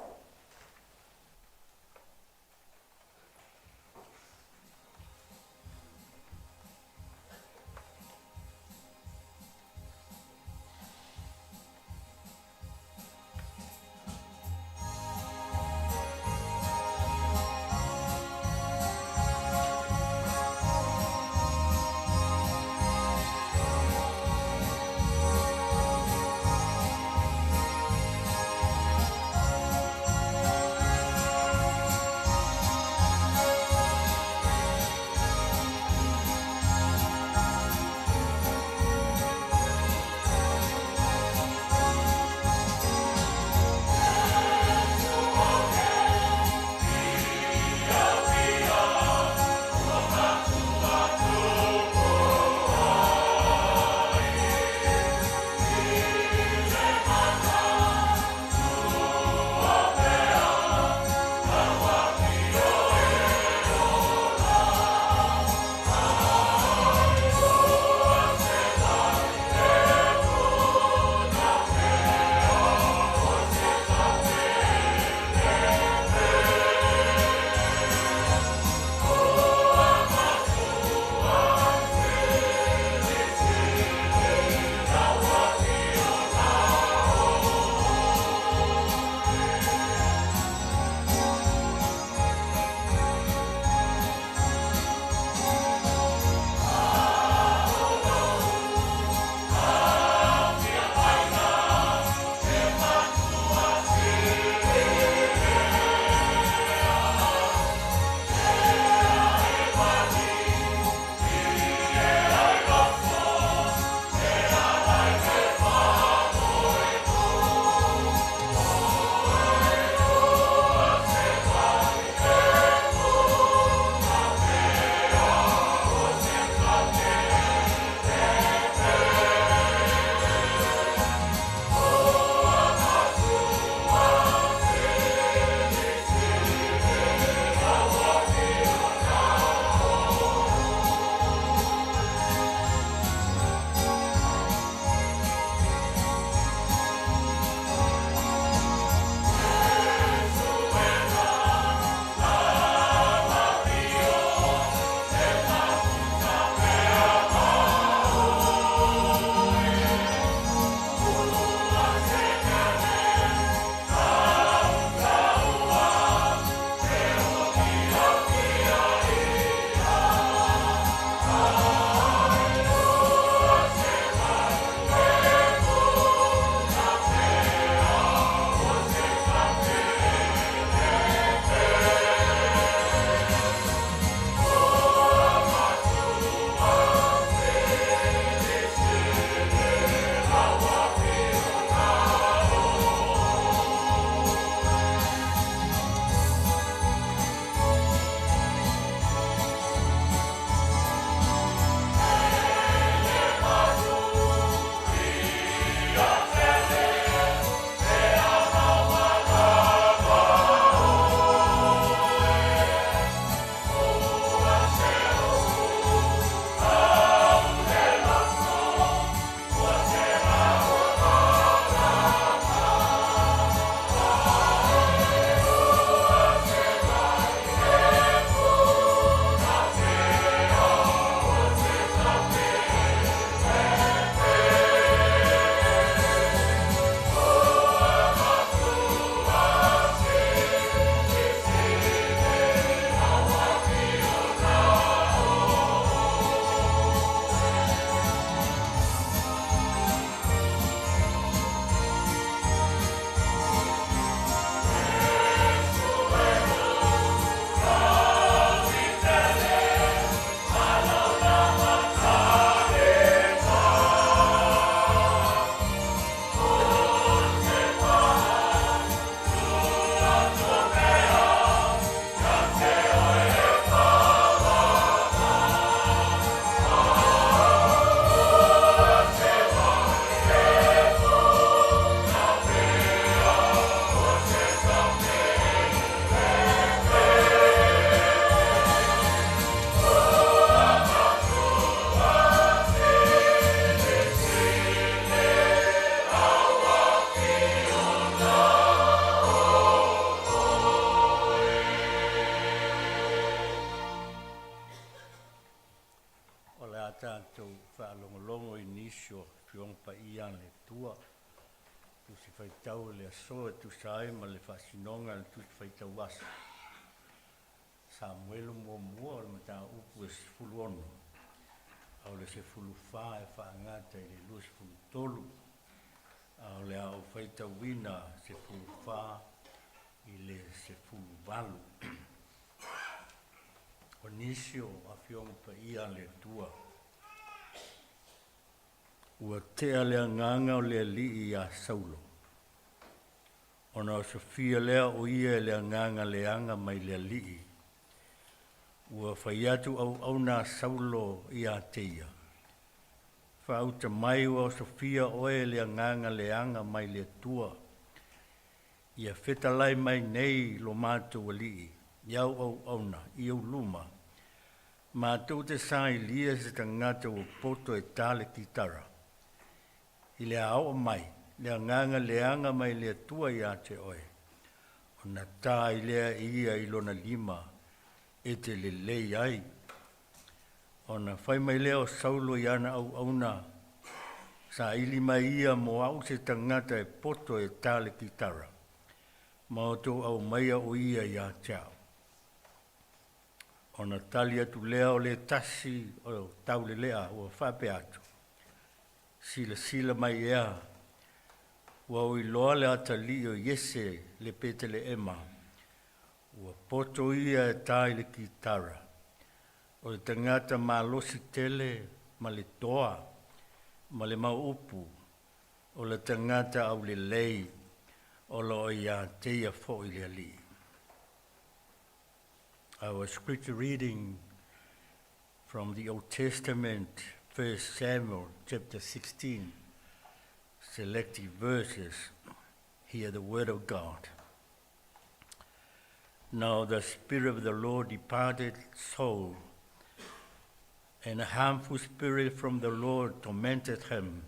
tatou faalogologo i nisi o Afioga Paia a le Atua, Tusi Faitau o le aso e tusa ai ma le faasinoga a le Tusi Faitau Aso. Samuelu muamua o le mataupu e 16, a o le 14 e faagata i le 23, a o le a ou faitauina 14 i le 18. O nisi o Afioga Paia a le Atua. Ua tea le agaga o le alii iā Saulo, ona osofia lea o ia e le agaga leaga mai le Alii. Ua fai atu auauna a Saulo ia te ia, “Faauta mai ua osofia oe e le agaga leaga mai le Atua. Ia fetalai mai nei lo matou alii i au auauna i ou luma, matou te sailia se tagata ua poto e ta le kitara. I le a oo mai le agaga leaga mai le Atua ia te oe, ona ta ai lea e ia i lona lima e te lelei ai.” Ona fai mai lea o Saulo i ana auauna, “Saili mai ia mo au se tagata e poto e ta le kitara, ma outou aumaia o ia ia te au.” Ona tali atu lea o le tasi o taulelea ua faapea atu, “Silasila mai ea, ua ou iloa le atalii o Iese le Petelehema, ua poto ia e ta i le kitara, o le tagata malosi tele ma le toa ma le mau upu, o le tagata aulelei, o lo o ia te ia foi le Alii.” Our scripture reading from the Old Testament, 1 Samuel chapter 16, selected verses. Hear the word of God. Now the Spirit of the Lord departed Saul, and a harmful spirit from the Lord tormented him.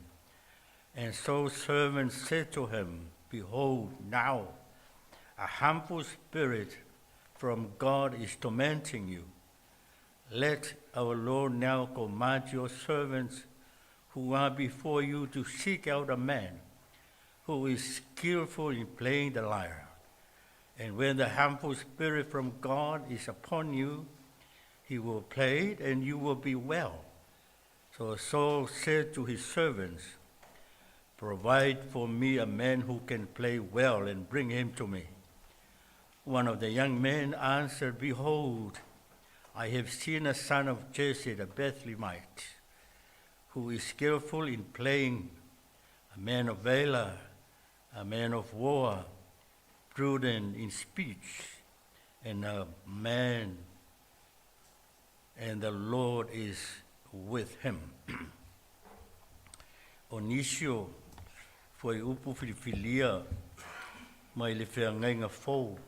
And Saul's servants said to him, “Behold, now a harmful spirit from God is tormenting you. Let our Lord now command your servants who are before you to seek out a man who is skillful in playing the lyre. And when the harmful spirit from God is upon you, he will play it, and you will be well.” So Saul said to his servants, “Provide for me a man who can play well and bring him to me.” One of the young men answered, “Behold, I have seen a son of Jesse the Bethlehemite, who is skillful in playing, a man of valor, a man of war, prudent in speech, and a man, and the Lord is with him.” O nisi o fuaiupu filifilia mai le Feagaiga Fou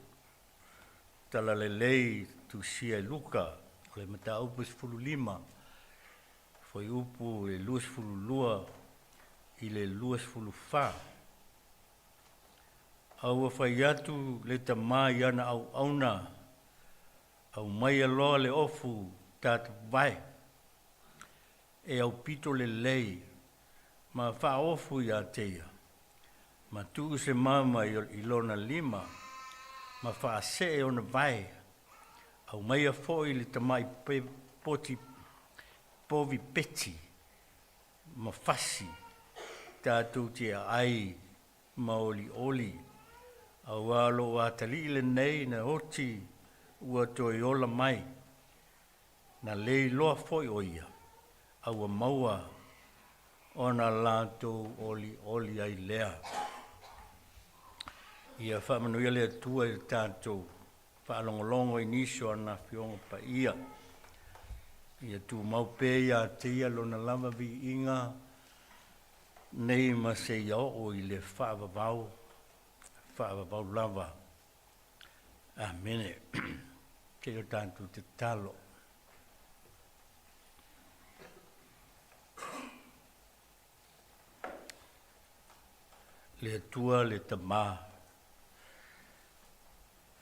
Talalelei tusia e Luka, o le mataupu 15, fuaiupu e 22 i le 24. A ua fai atu le tamā i ana auauna, “Aumaia loa le ofu tatuvae e aupito lelei ma faaofu ia te ia, ma tuu se mama i lona lima ma faasee ona vae. Aumaia foi le tamai poti povi peti ma fasi, tatou te aai ma olioli, auā lou atalii lenei na oti ua toe ola mai. Na leiloa foi o ia, a ua maua,” ona latou olioli ai lea. Ia faamanuia le Atua i le tatou faalogologo i nisi o ana Afioga Paia. Ia tumau pea ia te Ia Lona lava viiga nei ma seia oo i le faavavau, faavavau lava. Amene. Se i o tatou tatalo. Le Atua le Tamā,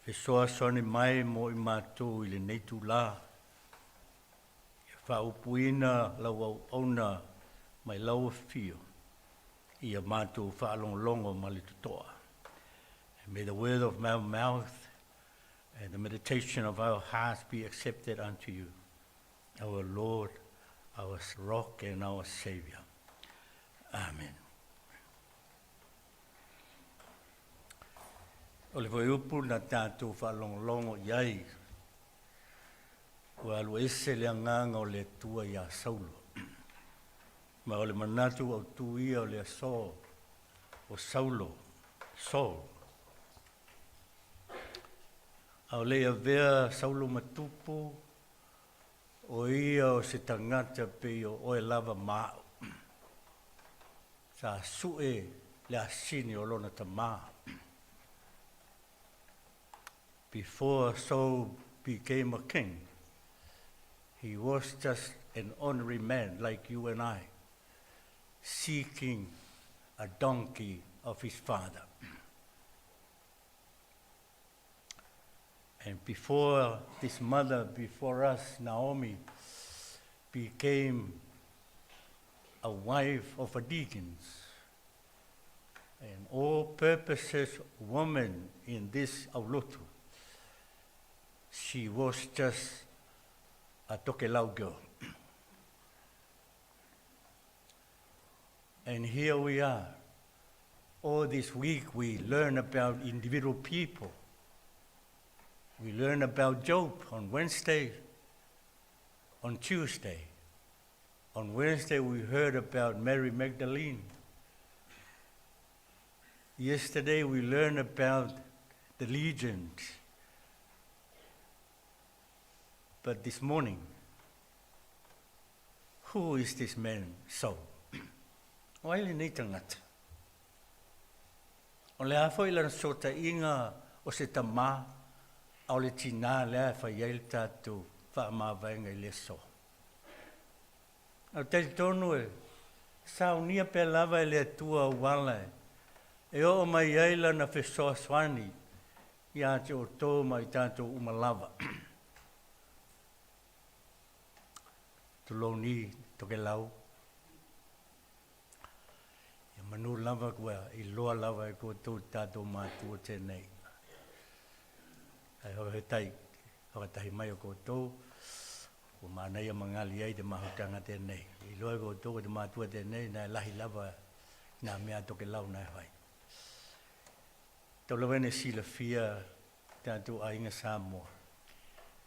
fesoasoani mai mo i matou i lenei itulā. Ia Faaupuina lau auauna mai lau afio ia matou faalogologo ma le totoa. And may the word of my mouth and the meditation of our hearts be accepted unto you, our Lord, our rock and our Savior. Amen. O le fuaiupu na tatou faalogologo i ai, ua alu ese le agaga o le Atua iā Saulo. Ma o le manatu autū ia o le aso o Saulo, Saul. A o le i avea Saulo ma tupu, o ia o se tagata pei o oe lava ma au. Sa sue le asini o lona tamā. Before Saul became a king, he was just an ordinary man like you and I, seeking a donkey of his father. And before this mother before us, Naomi, became a wife of a deacon, and all purposes woman in this aulotu, she was just a Tokelau girl. And here we are. All this week we learn about individual people. We learn about Job on Wednesday, on Tuesday. On Wednesday we heard about Mary Magdalene. Yesterday we learned about the legions. But this morning, who is this man Saul? O ai lenei tagata? O le a foi lana fesootaiga o se tamā a o le tinā lea e fai ai le tatou faamavaega i le aso? Ou te talitonu e saunia pea lava e le Atua auala e oo mai ai lana fesoasoani ia te outou ma i tatou uma lava. Tulou ni Tokelau. Ia manu lava kua iloa lava e koutou tatou matua tēnei. Ae whakawhetai, whakatahi mai o koutou, ua manaia magali ai te mahutanga tēnei. Iloa e koutou ko te matua tēnei, nā e lahi lava nā mea a Tokelau nā e whai. Tau lava ina silafia tatou aiga Samoa.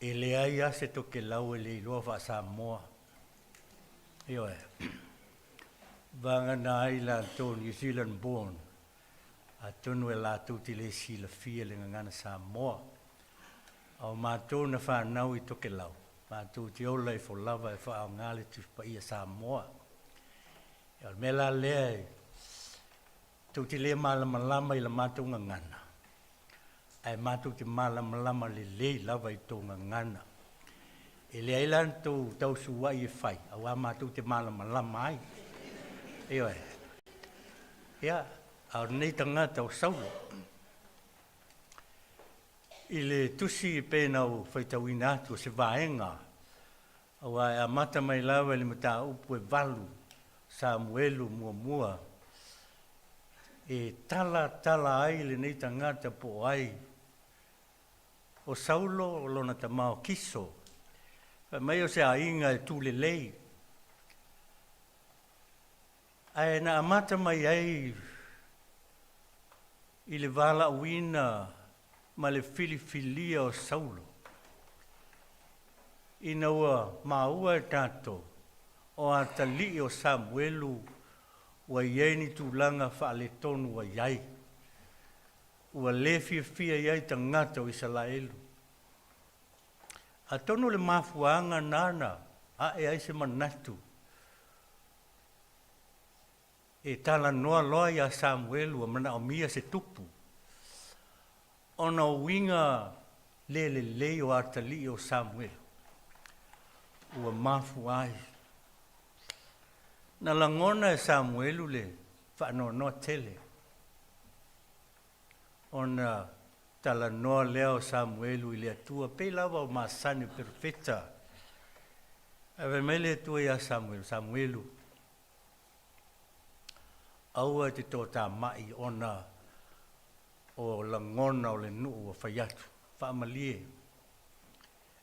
E leai lava se Tokelau e le iloa faa-Samoa. Ioe. Vagana ai latou New Zealand born, atonu e latou te le silafia le gagana Samoa. A o matou na fanau i Tokelau, matou te ola ifo lava e faaaoga le Tusi Paia Samoa. O le mea la lea e tou te le malamalama i la matou gagana, ae matou te malamalama lelei lava i tou gagana. E leai la ni tou tausua'i e fai, auā matou te malamalama ai. Ioe. Ia, a o lenei tagata o Saulo, i le tusi e pei ona ou faitauina atu o se vaega, auā e amata mai lava i le mataupu e valu, Samuelu muamua, e talatala ai lenei tagata po o ai o Saulo o lona tama o Kiso, fai mai o se aiga e tulelei, ae na amata mai ai i le valaauina ma le filifilia o Saulo, ina ua maua e tatou o atalii o Samuelu ua i ai ni tulaga faaletonu ua i ai, ua le fiafia i ai tagata o Isalaelu. Atonu o le mafuaaga na na ae ai se manatu e talanoa loa iā Samuelu ua manaomia se tupu, ona o uiga le lelei o atalii o Samuelu ua mafua ai. Na lagona e Samuelu le faanoanoa tele ona talanoa lea o Samuelu i le Atua, pei lava o masani o perofeta. Ae fai mai le Atua ia Samuelu, Samuelu, aua e te toatamai ona o lagona o le nuu ua fai atu. Faamalie,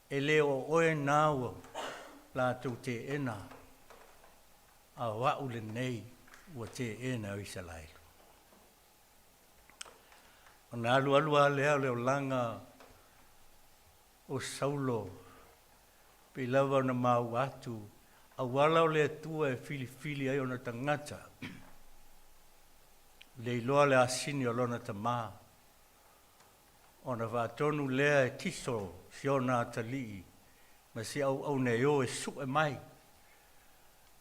e le o oe na ua latou teena, a o a'u lenei ua teena e Isaraelu. Ona alualu lava lea o le olaga o Saulo, pei lava ona maua atu, auala o le Atua e filifili ai ona tagata, le iloa le asini o lona tamā, ona faatonu lea e Kiso si ona atalii ma se auauna e o e sue mai,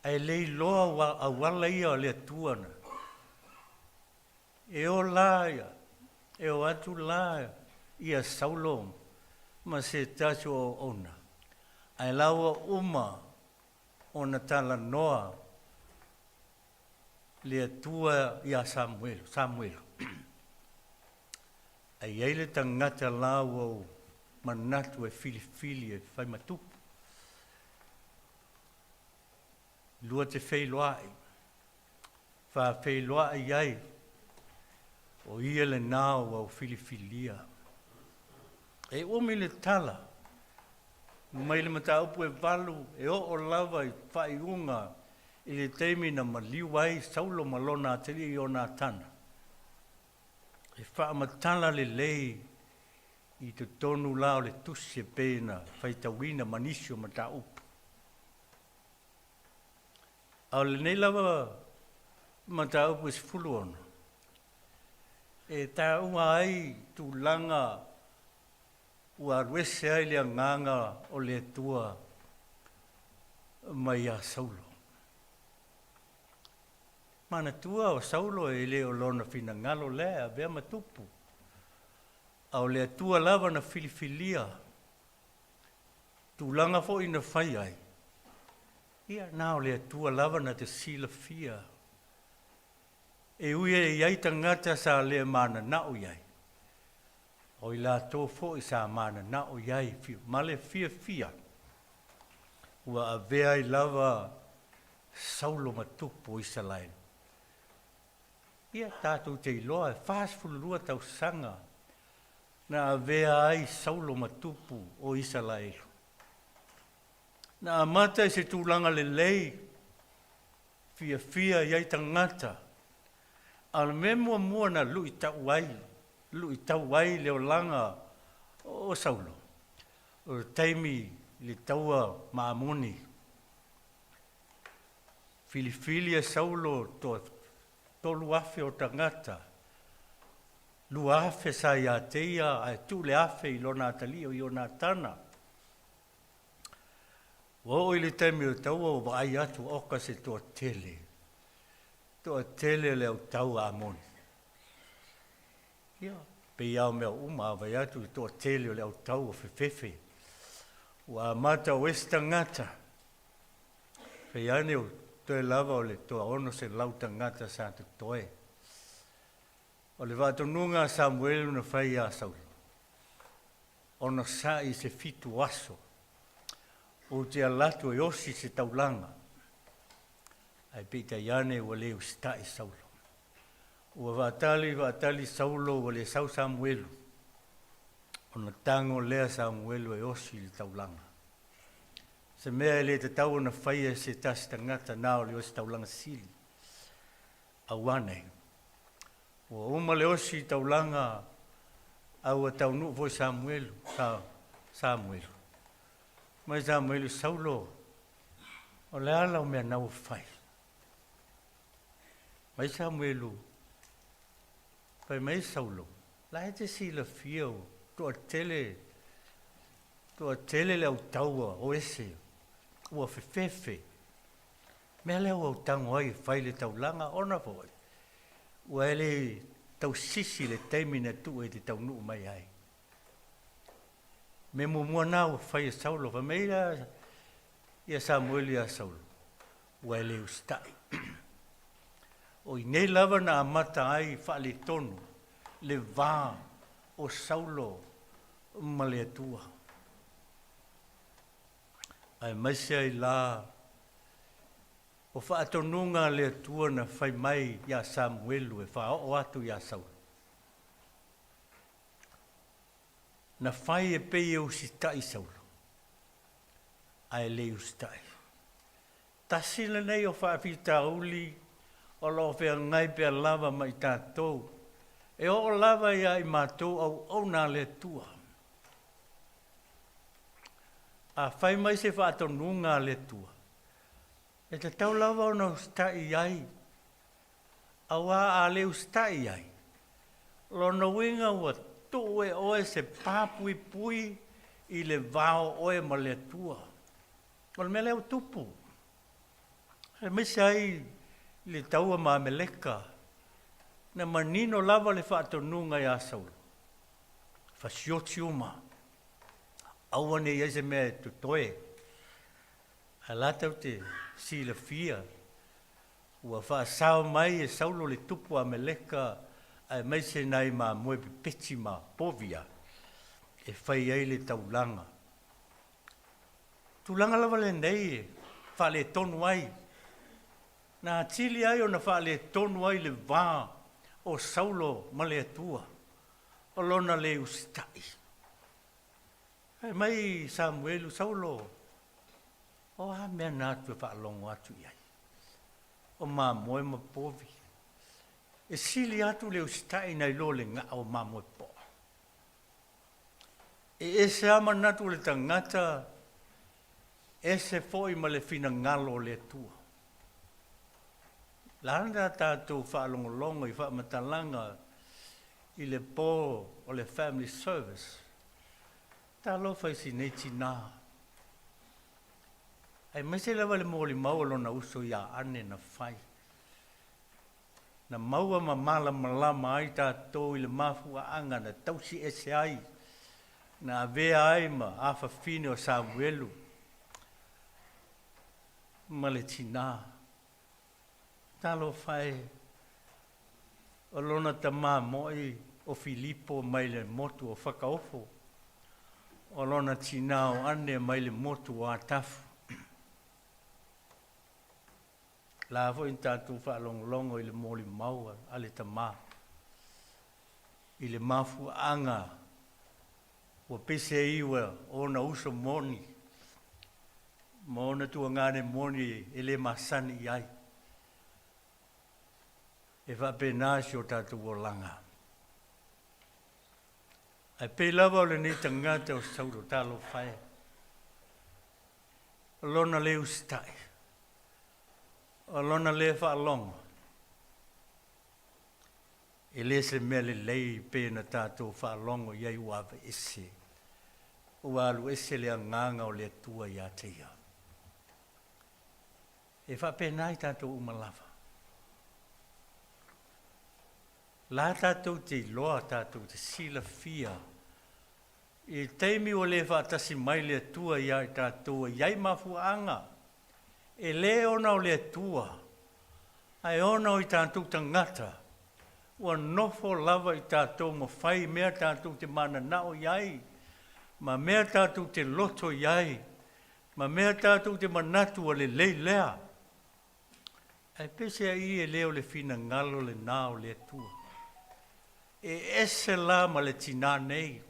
ae le iloa auala ia o le Atua na. E o la ia, e o atu la ia Saulo ma se tasi o auauna, ae la ua uma ona talanoa le Atua ia Samuelu, Samuelu, ae i ai le tagata la ua ou manatu e filifili e fai ma tupu. Lua te feiloai, faafeiloai ai, o ia lena ua ou filifilia. E umi le tala mai le mataupu e 8 e oo lava i faaiuga i le taimi na maliu ai Saulo ma lona atalii Ionatana. E faamatala lelei i totonu la o le tusi e pei ona faitauina ma nisi o mataupu. A o lenei lava mataupu e 16, e taua ai tulaga ua alu ese ai le agaga o le Atua mai ia Saulo. Manatua o Saulo e le o lona finagalo lea e avea ma tupu, a o le Atua lava na filifilia tulaga foi na fai ai, ia na o le Atua lava na te silafia. E ui e i ai tagata sa le mananao i ai, o i latou foi sa mananao i ai ma le fiafia, ua avea ai lava Saulo ma tupu o Isaraelu. Ia tatou te iloa e 42 tausaga na avea ai Saulo ma tupu o Isaraelu. Na amata i se tulaga lelei, fiafia i ai tagata, a o le mea muamua na luitau ai le olaga o Saulo, o le taimi i le taua ma Amoni. Filifili e Saulo toa 3,000 o tagata, 2,000 sa ia te ia ae tuu le 1,000 i lona atalii o Ionatana. Ua oo i le taimi o le taua ua vaai atu oka se toatele, toatele le autau a Amoni. Ia, pei lava o mea uma, a vaai atu i le toatele o le autau ua fefefe, ua amata o ese tagata. Fai ane o toe lava o le toa 600 tagata sa totoe. O le faatonuga a Samuelu na fai ia Saulo, ona sa'i se 7 aso, ou te alu atu e osi se taulaga, ae peitai ane ua le usita'i Saulo. Ua faatali faatali Saulo ua le sau Samuelu, ona tago lea Samuelu e osi le taulaga. Se mea e le tatau ona faia e se tasi tagata na o le osi taulaga sili. Auā nei, ua uma le osi taulaga a ua taunuu foi Samuelu, Samuelu. Mai Samuelu, Saulo, o le a lau mea na ua fai? Mai Samuelu, fai mai Saulo, la e te silafia o toatele le autaua o ese, ua fefefe. Mea lea ua tago ai e fai le taulaga ona foi, ua e le tausisi le taimi na tuu e te taunuu mai ai. Me muamua na ua fai e Saulo, fai mai ia Samuelu ia Saulo, ua e le usita'i. O i nei lava na amata ai faaletonu le va o Saulo ma le Atua. Aemaise ai la o faatonuga a le Atua na fai mai iā Samuelu e faaoo atu iā Saulo. Na fai e pei e usitai Saulo, ae le i usitai. Tasi lenei o faafitauli o lo o feagai pea lava ma i tatou, e oo lava ia i matou auauna a le Atua. A fai mai se faatonuga a le Atua, e tatau lava ona usitai i ai, auā a le usitai i ai, o lona uiga ua tuu e oe se papuipui i le va o oe ma le Atua. O le mea lea ua tupu, aemaise ai le taua ma Ameleka, na manino lava le faatonuga iā Saulo, fasioti uma, aua ne i i ai se mea e totoe, ae la tatou te silafia ua faasao mai e Saulo le tupu o Ameleka aemaise nai mamoe pepeti ma povia e fai ai le taulaga. Tulaga lava lenei e faaletonu ai, na atili ai ona faaletonu ai le va o Saulo ma le Atua, o lona le usitai. Fai mai Samuelu, Saulo, o a mea na atu e faalogo atu i ai? O mamoe ma povi. E sili atu le usitai nai lo le ga'a o mamoe poa. E ese lava manatu o le tagata, ese foi ma le finagalo o le Atua. Lana tatou faalogologo i faamatalaga i le po o le family service. Talofa i si nei tinā. Aemaise lava le molimau a lona uso ia Ane na fai. Na maua ma malamalama ai tatou i le mafuaaga na tausi ese ai, na avea ai ma afafine o Samuelu ma le tinā. Talofa e, o lona tamā mo'i o Filipo mai le motu o Fakaofo, o lona tinā o Ane mai le motu o Atafu. La foi na tatou faalogologo i le molimau a le tamā i le mafuaaga ua peiseai ua ona uso moni ma ona tuagane moni e le masani i ai. E faapena si o tatou olaga. Ae pei lava o lenei tagata o Saulo, talofa e, o lona le usitai, o lona le faalogo, e le se mea lelei pe na tatou faalogo i ai ua aveese, ua alu ese le agaga o le Atua ia te ia. E faapena i tatou uma lava. La tatou te iloa, tatou te silafia, i taimi ua le faatasi mai le Atua ia i tatou e i ai mafuaaga, e le ona o le Atua, ae ona o i tatou tagata, ua nofo lava i tatou ma fai mea tatou te mananao i ai, ma mea tatou te loto i ai, ma mea tatou te manatu ua lelei lea. Ae peiseai e le o le finagalo lenā o le Atua. E ese la ma le tinā nei.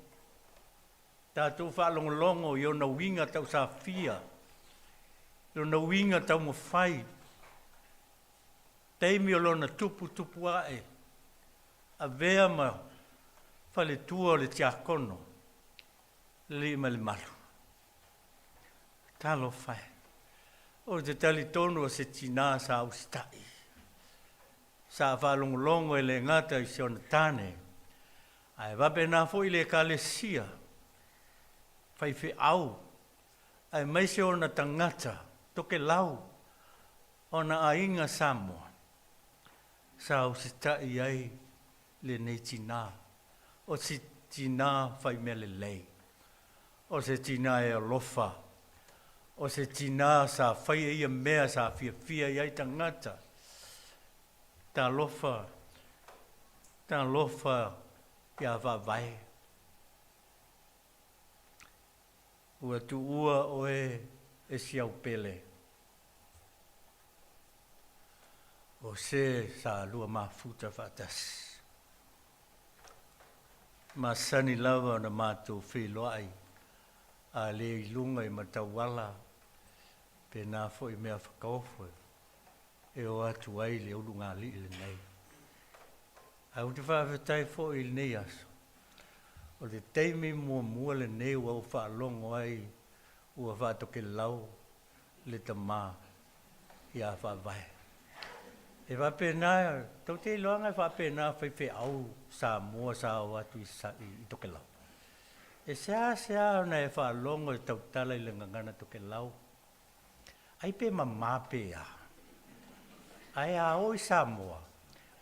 Tatou faalogologo i ona uiga tausafia, lona uiga taumafai, taimi o lona tuputupu ae, avea ma faletua o le tiakono, le alii ma le malu. Talofa e, ou te talitonu o se tinā sa usitai, sa faalogologo e le gata i si ona tane, ae faapena foi le ekalesia, faifeau, aemaise ona tagata tokelau, ona aiga Samoa, sa usitai ai lenei tinā, o se tinā faimea lelei, o se tinā e alofa, o se tinā sa faia ia mea sa fiafia i ai tagata. Talofa, talofa ia Vaavae. Ua tuua oe E si au pele. O se sa lua mafuta faatasi. Masani lava ona matou feiloai a le i luga i matauala pena foi mea whakaofo e o atu ai le ulugalii lenei. Ae ou te faafetai foi i lenei aso, o le taimi muamua lenei ua ou faalogo ai ua faatokelau le tama ia Faavae. E faapena, tou te iloaga e faapena faifeau Samoa sa o atu i, i Tokelau. E seasea ona e faalogo e tautala i le gagana Tokelau, ai pe mamā pe a. Ae a oo i Samoa,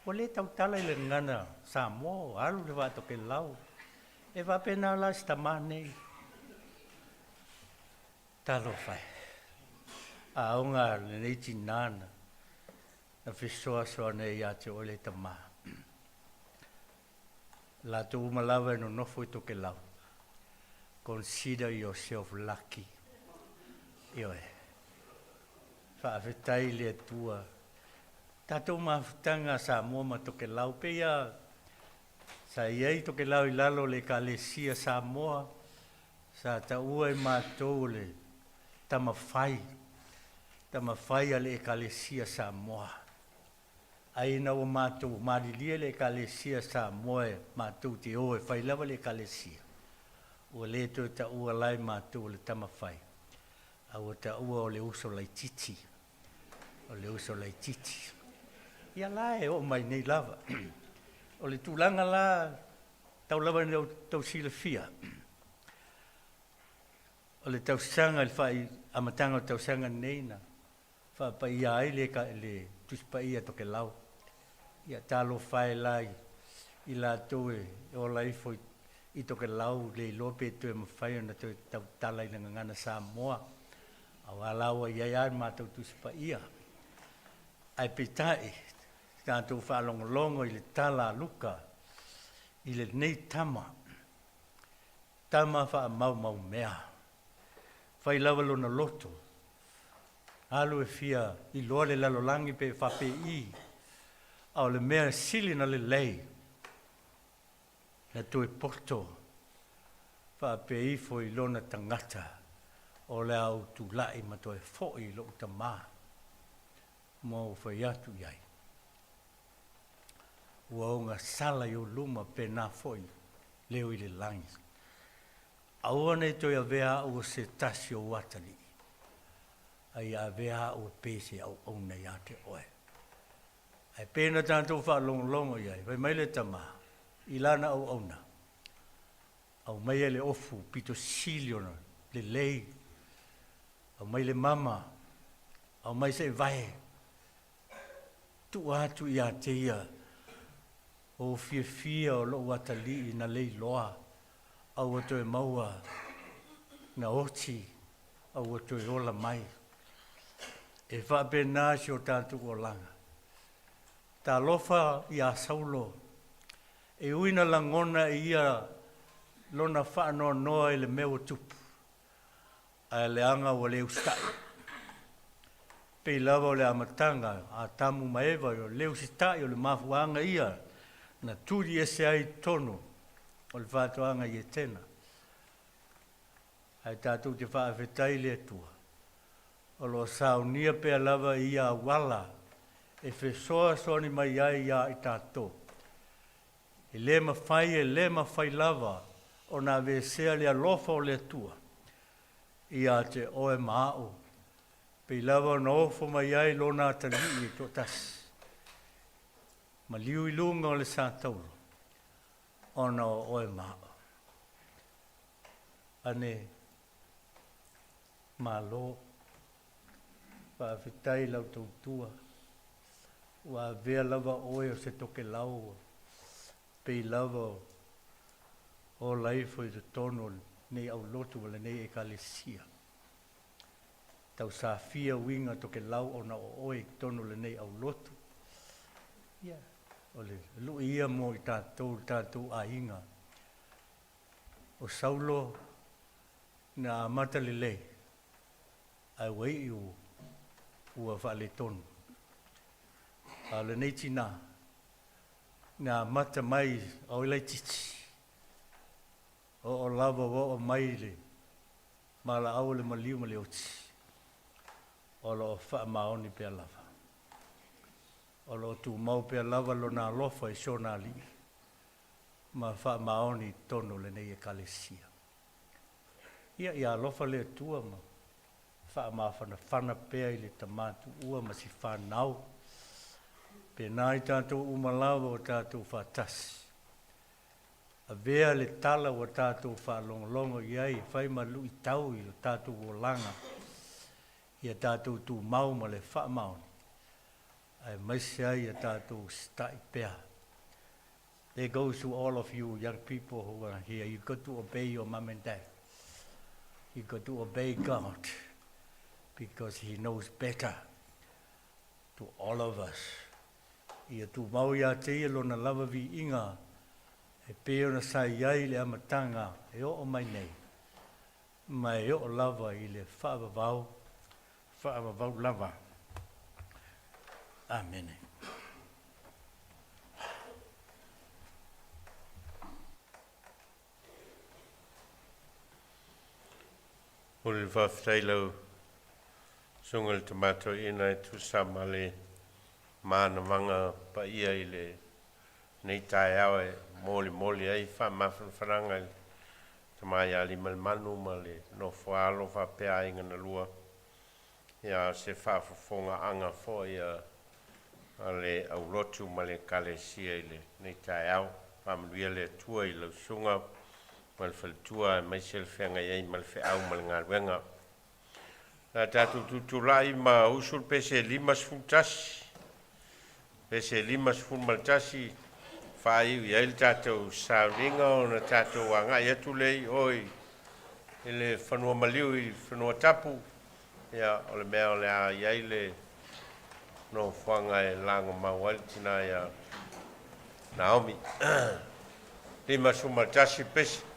ua le tautala i le gagana Samoa, ua alu le faatokelau. E faapena la si tamā nei. Talofa e. Aoga lenei tinā na fesoasoani ai ia te oe le tamā. Latou uma lava e nonofo i Tokelau. Consider yourself lucky. Ioe. Faafetai i le Atua. Tatou mafutaga a Samoa ma Tokelau, peia sa i ai Tokelau i lalo o le Ekalesia Samoa, sa taua e matou o le tamafai, tamafai a le Ekalesia Samoa. Ai ina ua matou malilie le Ekalesia Samoa e matou te o e fai lava le Ekalesia, ua le toe taua la e matou o le tamafai, a ua taua o le uso laitiiti, o le uso laitiiti. Ia la e oo mai nei lava. O le tulaga la, tau lava ina outou silafia, o le tausaga i le fai amataga o le tausaga nei na faapaia ai le, le Tusi Paia Tokelau. Ia talofa e la i latou e ola ifo i Tokelau, le iloa pe toe mafai ona toe tautala i le gagana Samoa, auā la ua i ai lava le matou Tusi Paia. Ae peitai, tatou faalogologo i le tala a Luka i lenei tama, tama faamaumaumea, fai lava lona loto, alu e fia iloa le lalolagi pe faapei, a o le mea sili na lelei, na toe poto faapea ifo i lona tagata, o le a ou tulai ma toe foi i lou tamā, ma ou fai atu i ai. Ua ogasala i ou luma pena foi leo i le lagi. Aua nei toe avea au o se tasi o ou atalii, a ia avea au e pei se auauna ia te oe. Ae pei na tatou faalogologo i ai, fai mai le tamā i lana auauna, aumaia le ofu pito sili ona lelei, aumai le mama, aumai se vae, tuu atu ia te ia, o fiafia o lou atalii na leiloa, a ua toe maua na oti, a ua toe ola mai. E faapena si o tatou olaga. Talofa iā Saulo, e ui na lagona e ia lona faanoanoa i le mea ua tupu, ae leaga ua le usitai. Pei lava o le amataga a Atamu ma Eva, o le usitai o le mafuaaga ia na tuli ese ai i totonu o le faatoaga i Etena. Ae tatou te faafetai i le Atua, o lo o saunia pea lava i ia auala e fesoasoani mai ai iā i tatou. E le mafai, e le mafai lava ona aveesea le alofa o le Atua ia te oe ma a'u, pei lava ona ofo mai ai lona atalii e toatasi, maliu i luga o le satauro, ona o oe ma a'u. Ane malo, faafetai lau tautua, ua avea lava oe o se tokelau, pei lava o ola ifo i totonu o lenei aulotu ma lenei Ekalesia. Tausafia uiga Tokelau ona o oe i totonu o lenei aulotu. Ia, o le lui ia mo i tatou, le tatou aiga. O Saulo na amata lelei, Ae ua iu ua faaletonu. A o lenei tinā, na amata mai a o laitiiti, oo lava ua oo mai i le valaau o le maliu ma le oti, o lo o faamaoni pea lava. O lo o tumau pea lava lona alofa i si ona alii ma faamaoni i totonu o lenei ekalesia. Ia, ia alofa le Atua ma faamafanafana pea i le tama tuua ma si fanau, pena i tatou uma lava o tatou faatasi. Avea le tala ua tatou faalogologo i ai e fai ma luitau i o tatou olaga, ia tatou tumau ma le faamaoni, aemaise ai ia tatou usitai pea. There goes to all of you young people who are here. You got to obey your mom and dad. You got to obey God because He knows better to all of us. Ia tumau ia te ia lona lava viiga e pei ona sa i ai i le amataga e oo mai nei, ma e oo lava i le faavavau, faavavau lava. Amene. Momoli le faafetai i lau Susuga i le Tama Toeaina e tusa ma le manavaga paia i lenei taeao e molimoli ai faamafanafanaga i le Tama ia Aliimalemanu ma le nofo a alo faapea aiga na lua, ia, o se faafofogaaga foi a le aulotu ma le Ekalesia i lenei taeao. Faamanuia le Atua i lau susuga ma le faletua aemaise le feagai ai ma le feau ma le galuega. O le a tatou tutulai ma usu le pese 51, pese 51, faaiu i ai le tatou sauniga ona tatou agai atu lea i o i le fanua maliu i fanua tapu. Ia, o le mea o le a i ai le nofoaga e lagomau ai le tina ia Naomi. 51 pese.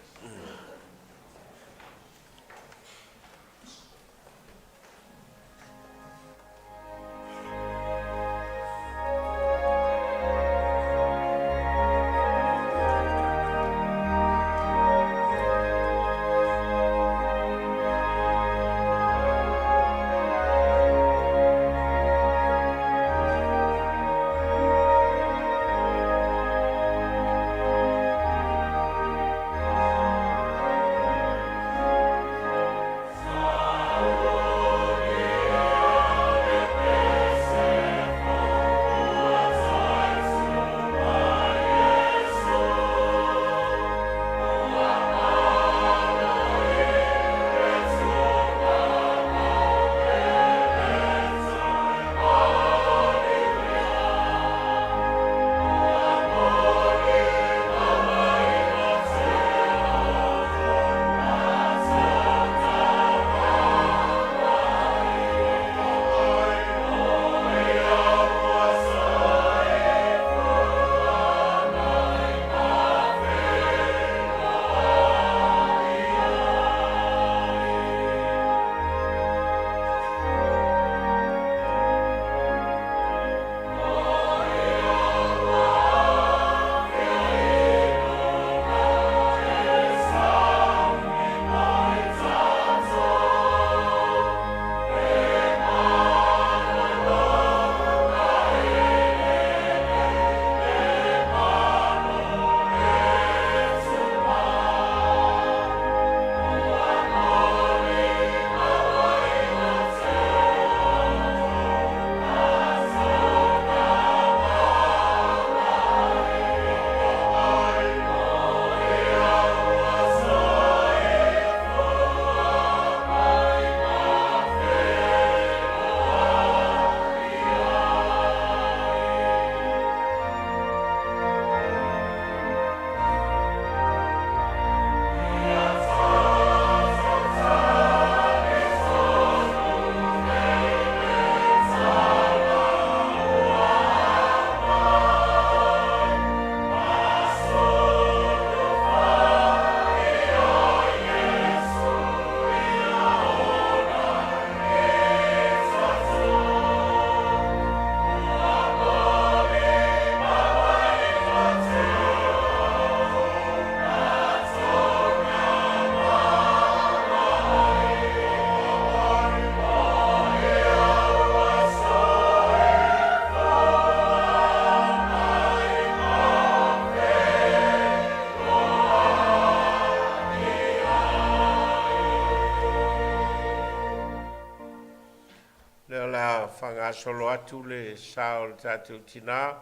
Lea o le a faagasolo atu le sa o le tatou tinā,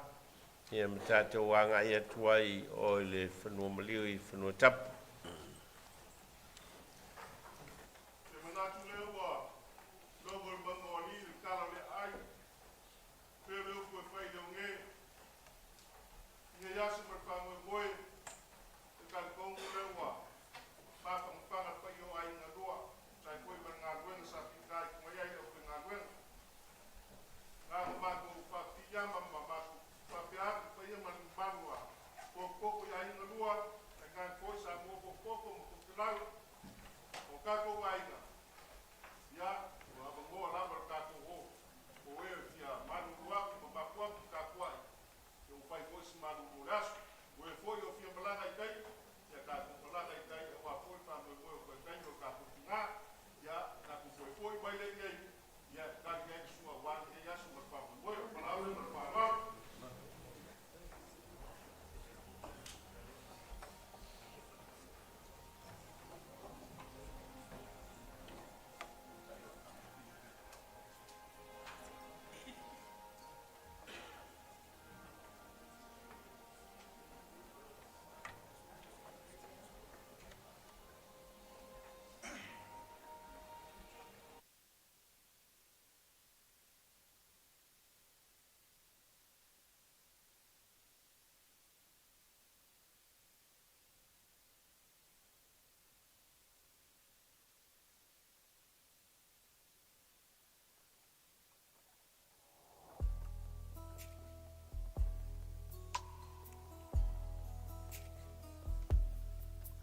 ia ma tatou agai atu ai o i le fanua maliu i fanua tapu. Te manatu lea ua logo i le mauga o Alii le tala o le aai, pei o le upu e fai i le oge. I nei aso ma le faamoemoe, e talitonu lea ua mafanafana le paia o aiga lua, tusa ai foi ma le galuega sa fitaituga ai le aufaigaluega. Na ona matou faapiiama ma matou faapea atu i paia ma le mamalu a potopoto i aiga lua, tainane foi Samoa potopoto ma Tofilau, o tatou aiga, ia, ua avanoa lava le tatou o. O e fia malulu atu ma mapu atu tapuai, ia ua fai foi si malulu o le aso. O e foi o fia malaga i tai, ia tatou malaga i tai aua foi le faamoemoe o taitaina o tatou tina. Ia, tatou foefoe mai lea i nei, ia e tali ai le sua aua lenei aso ma le faamoemoe. O le valaau lea ma le faaaloalo.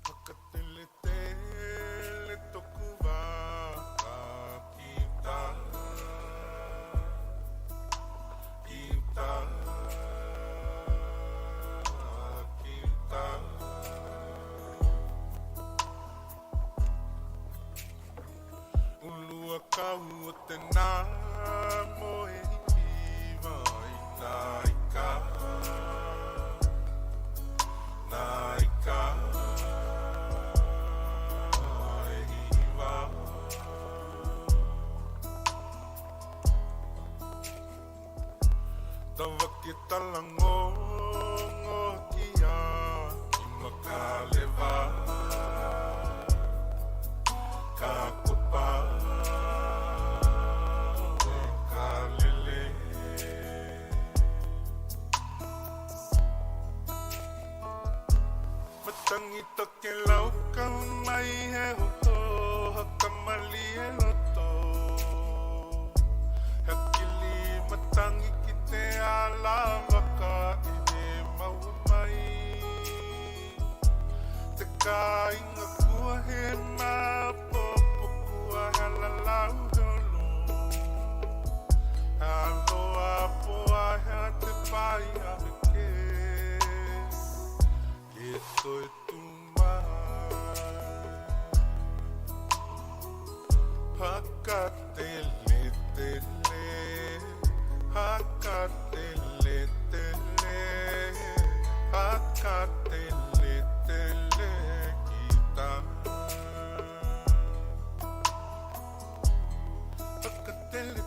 Whakateletele toku waka ki uta, ki uta, ki uta. Ulua kau o te nā moe hiwa i nā ika, nā ika e hiwa. Tawa ke talangongo kia i makalewa ka kopa e ka lele. Matangi toke lau ka mai he hoho hakamali e loto. Hakili matangi ki te ala waka e he maua mai. Te kāinga kua he mapopo kua halalau holo. Aloa poa hea te pai a ke. Ke toe tu mai. Hakatele tele, hakatele tele, hakatele tele kita. Hakatele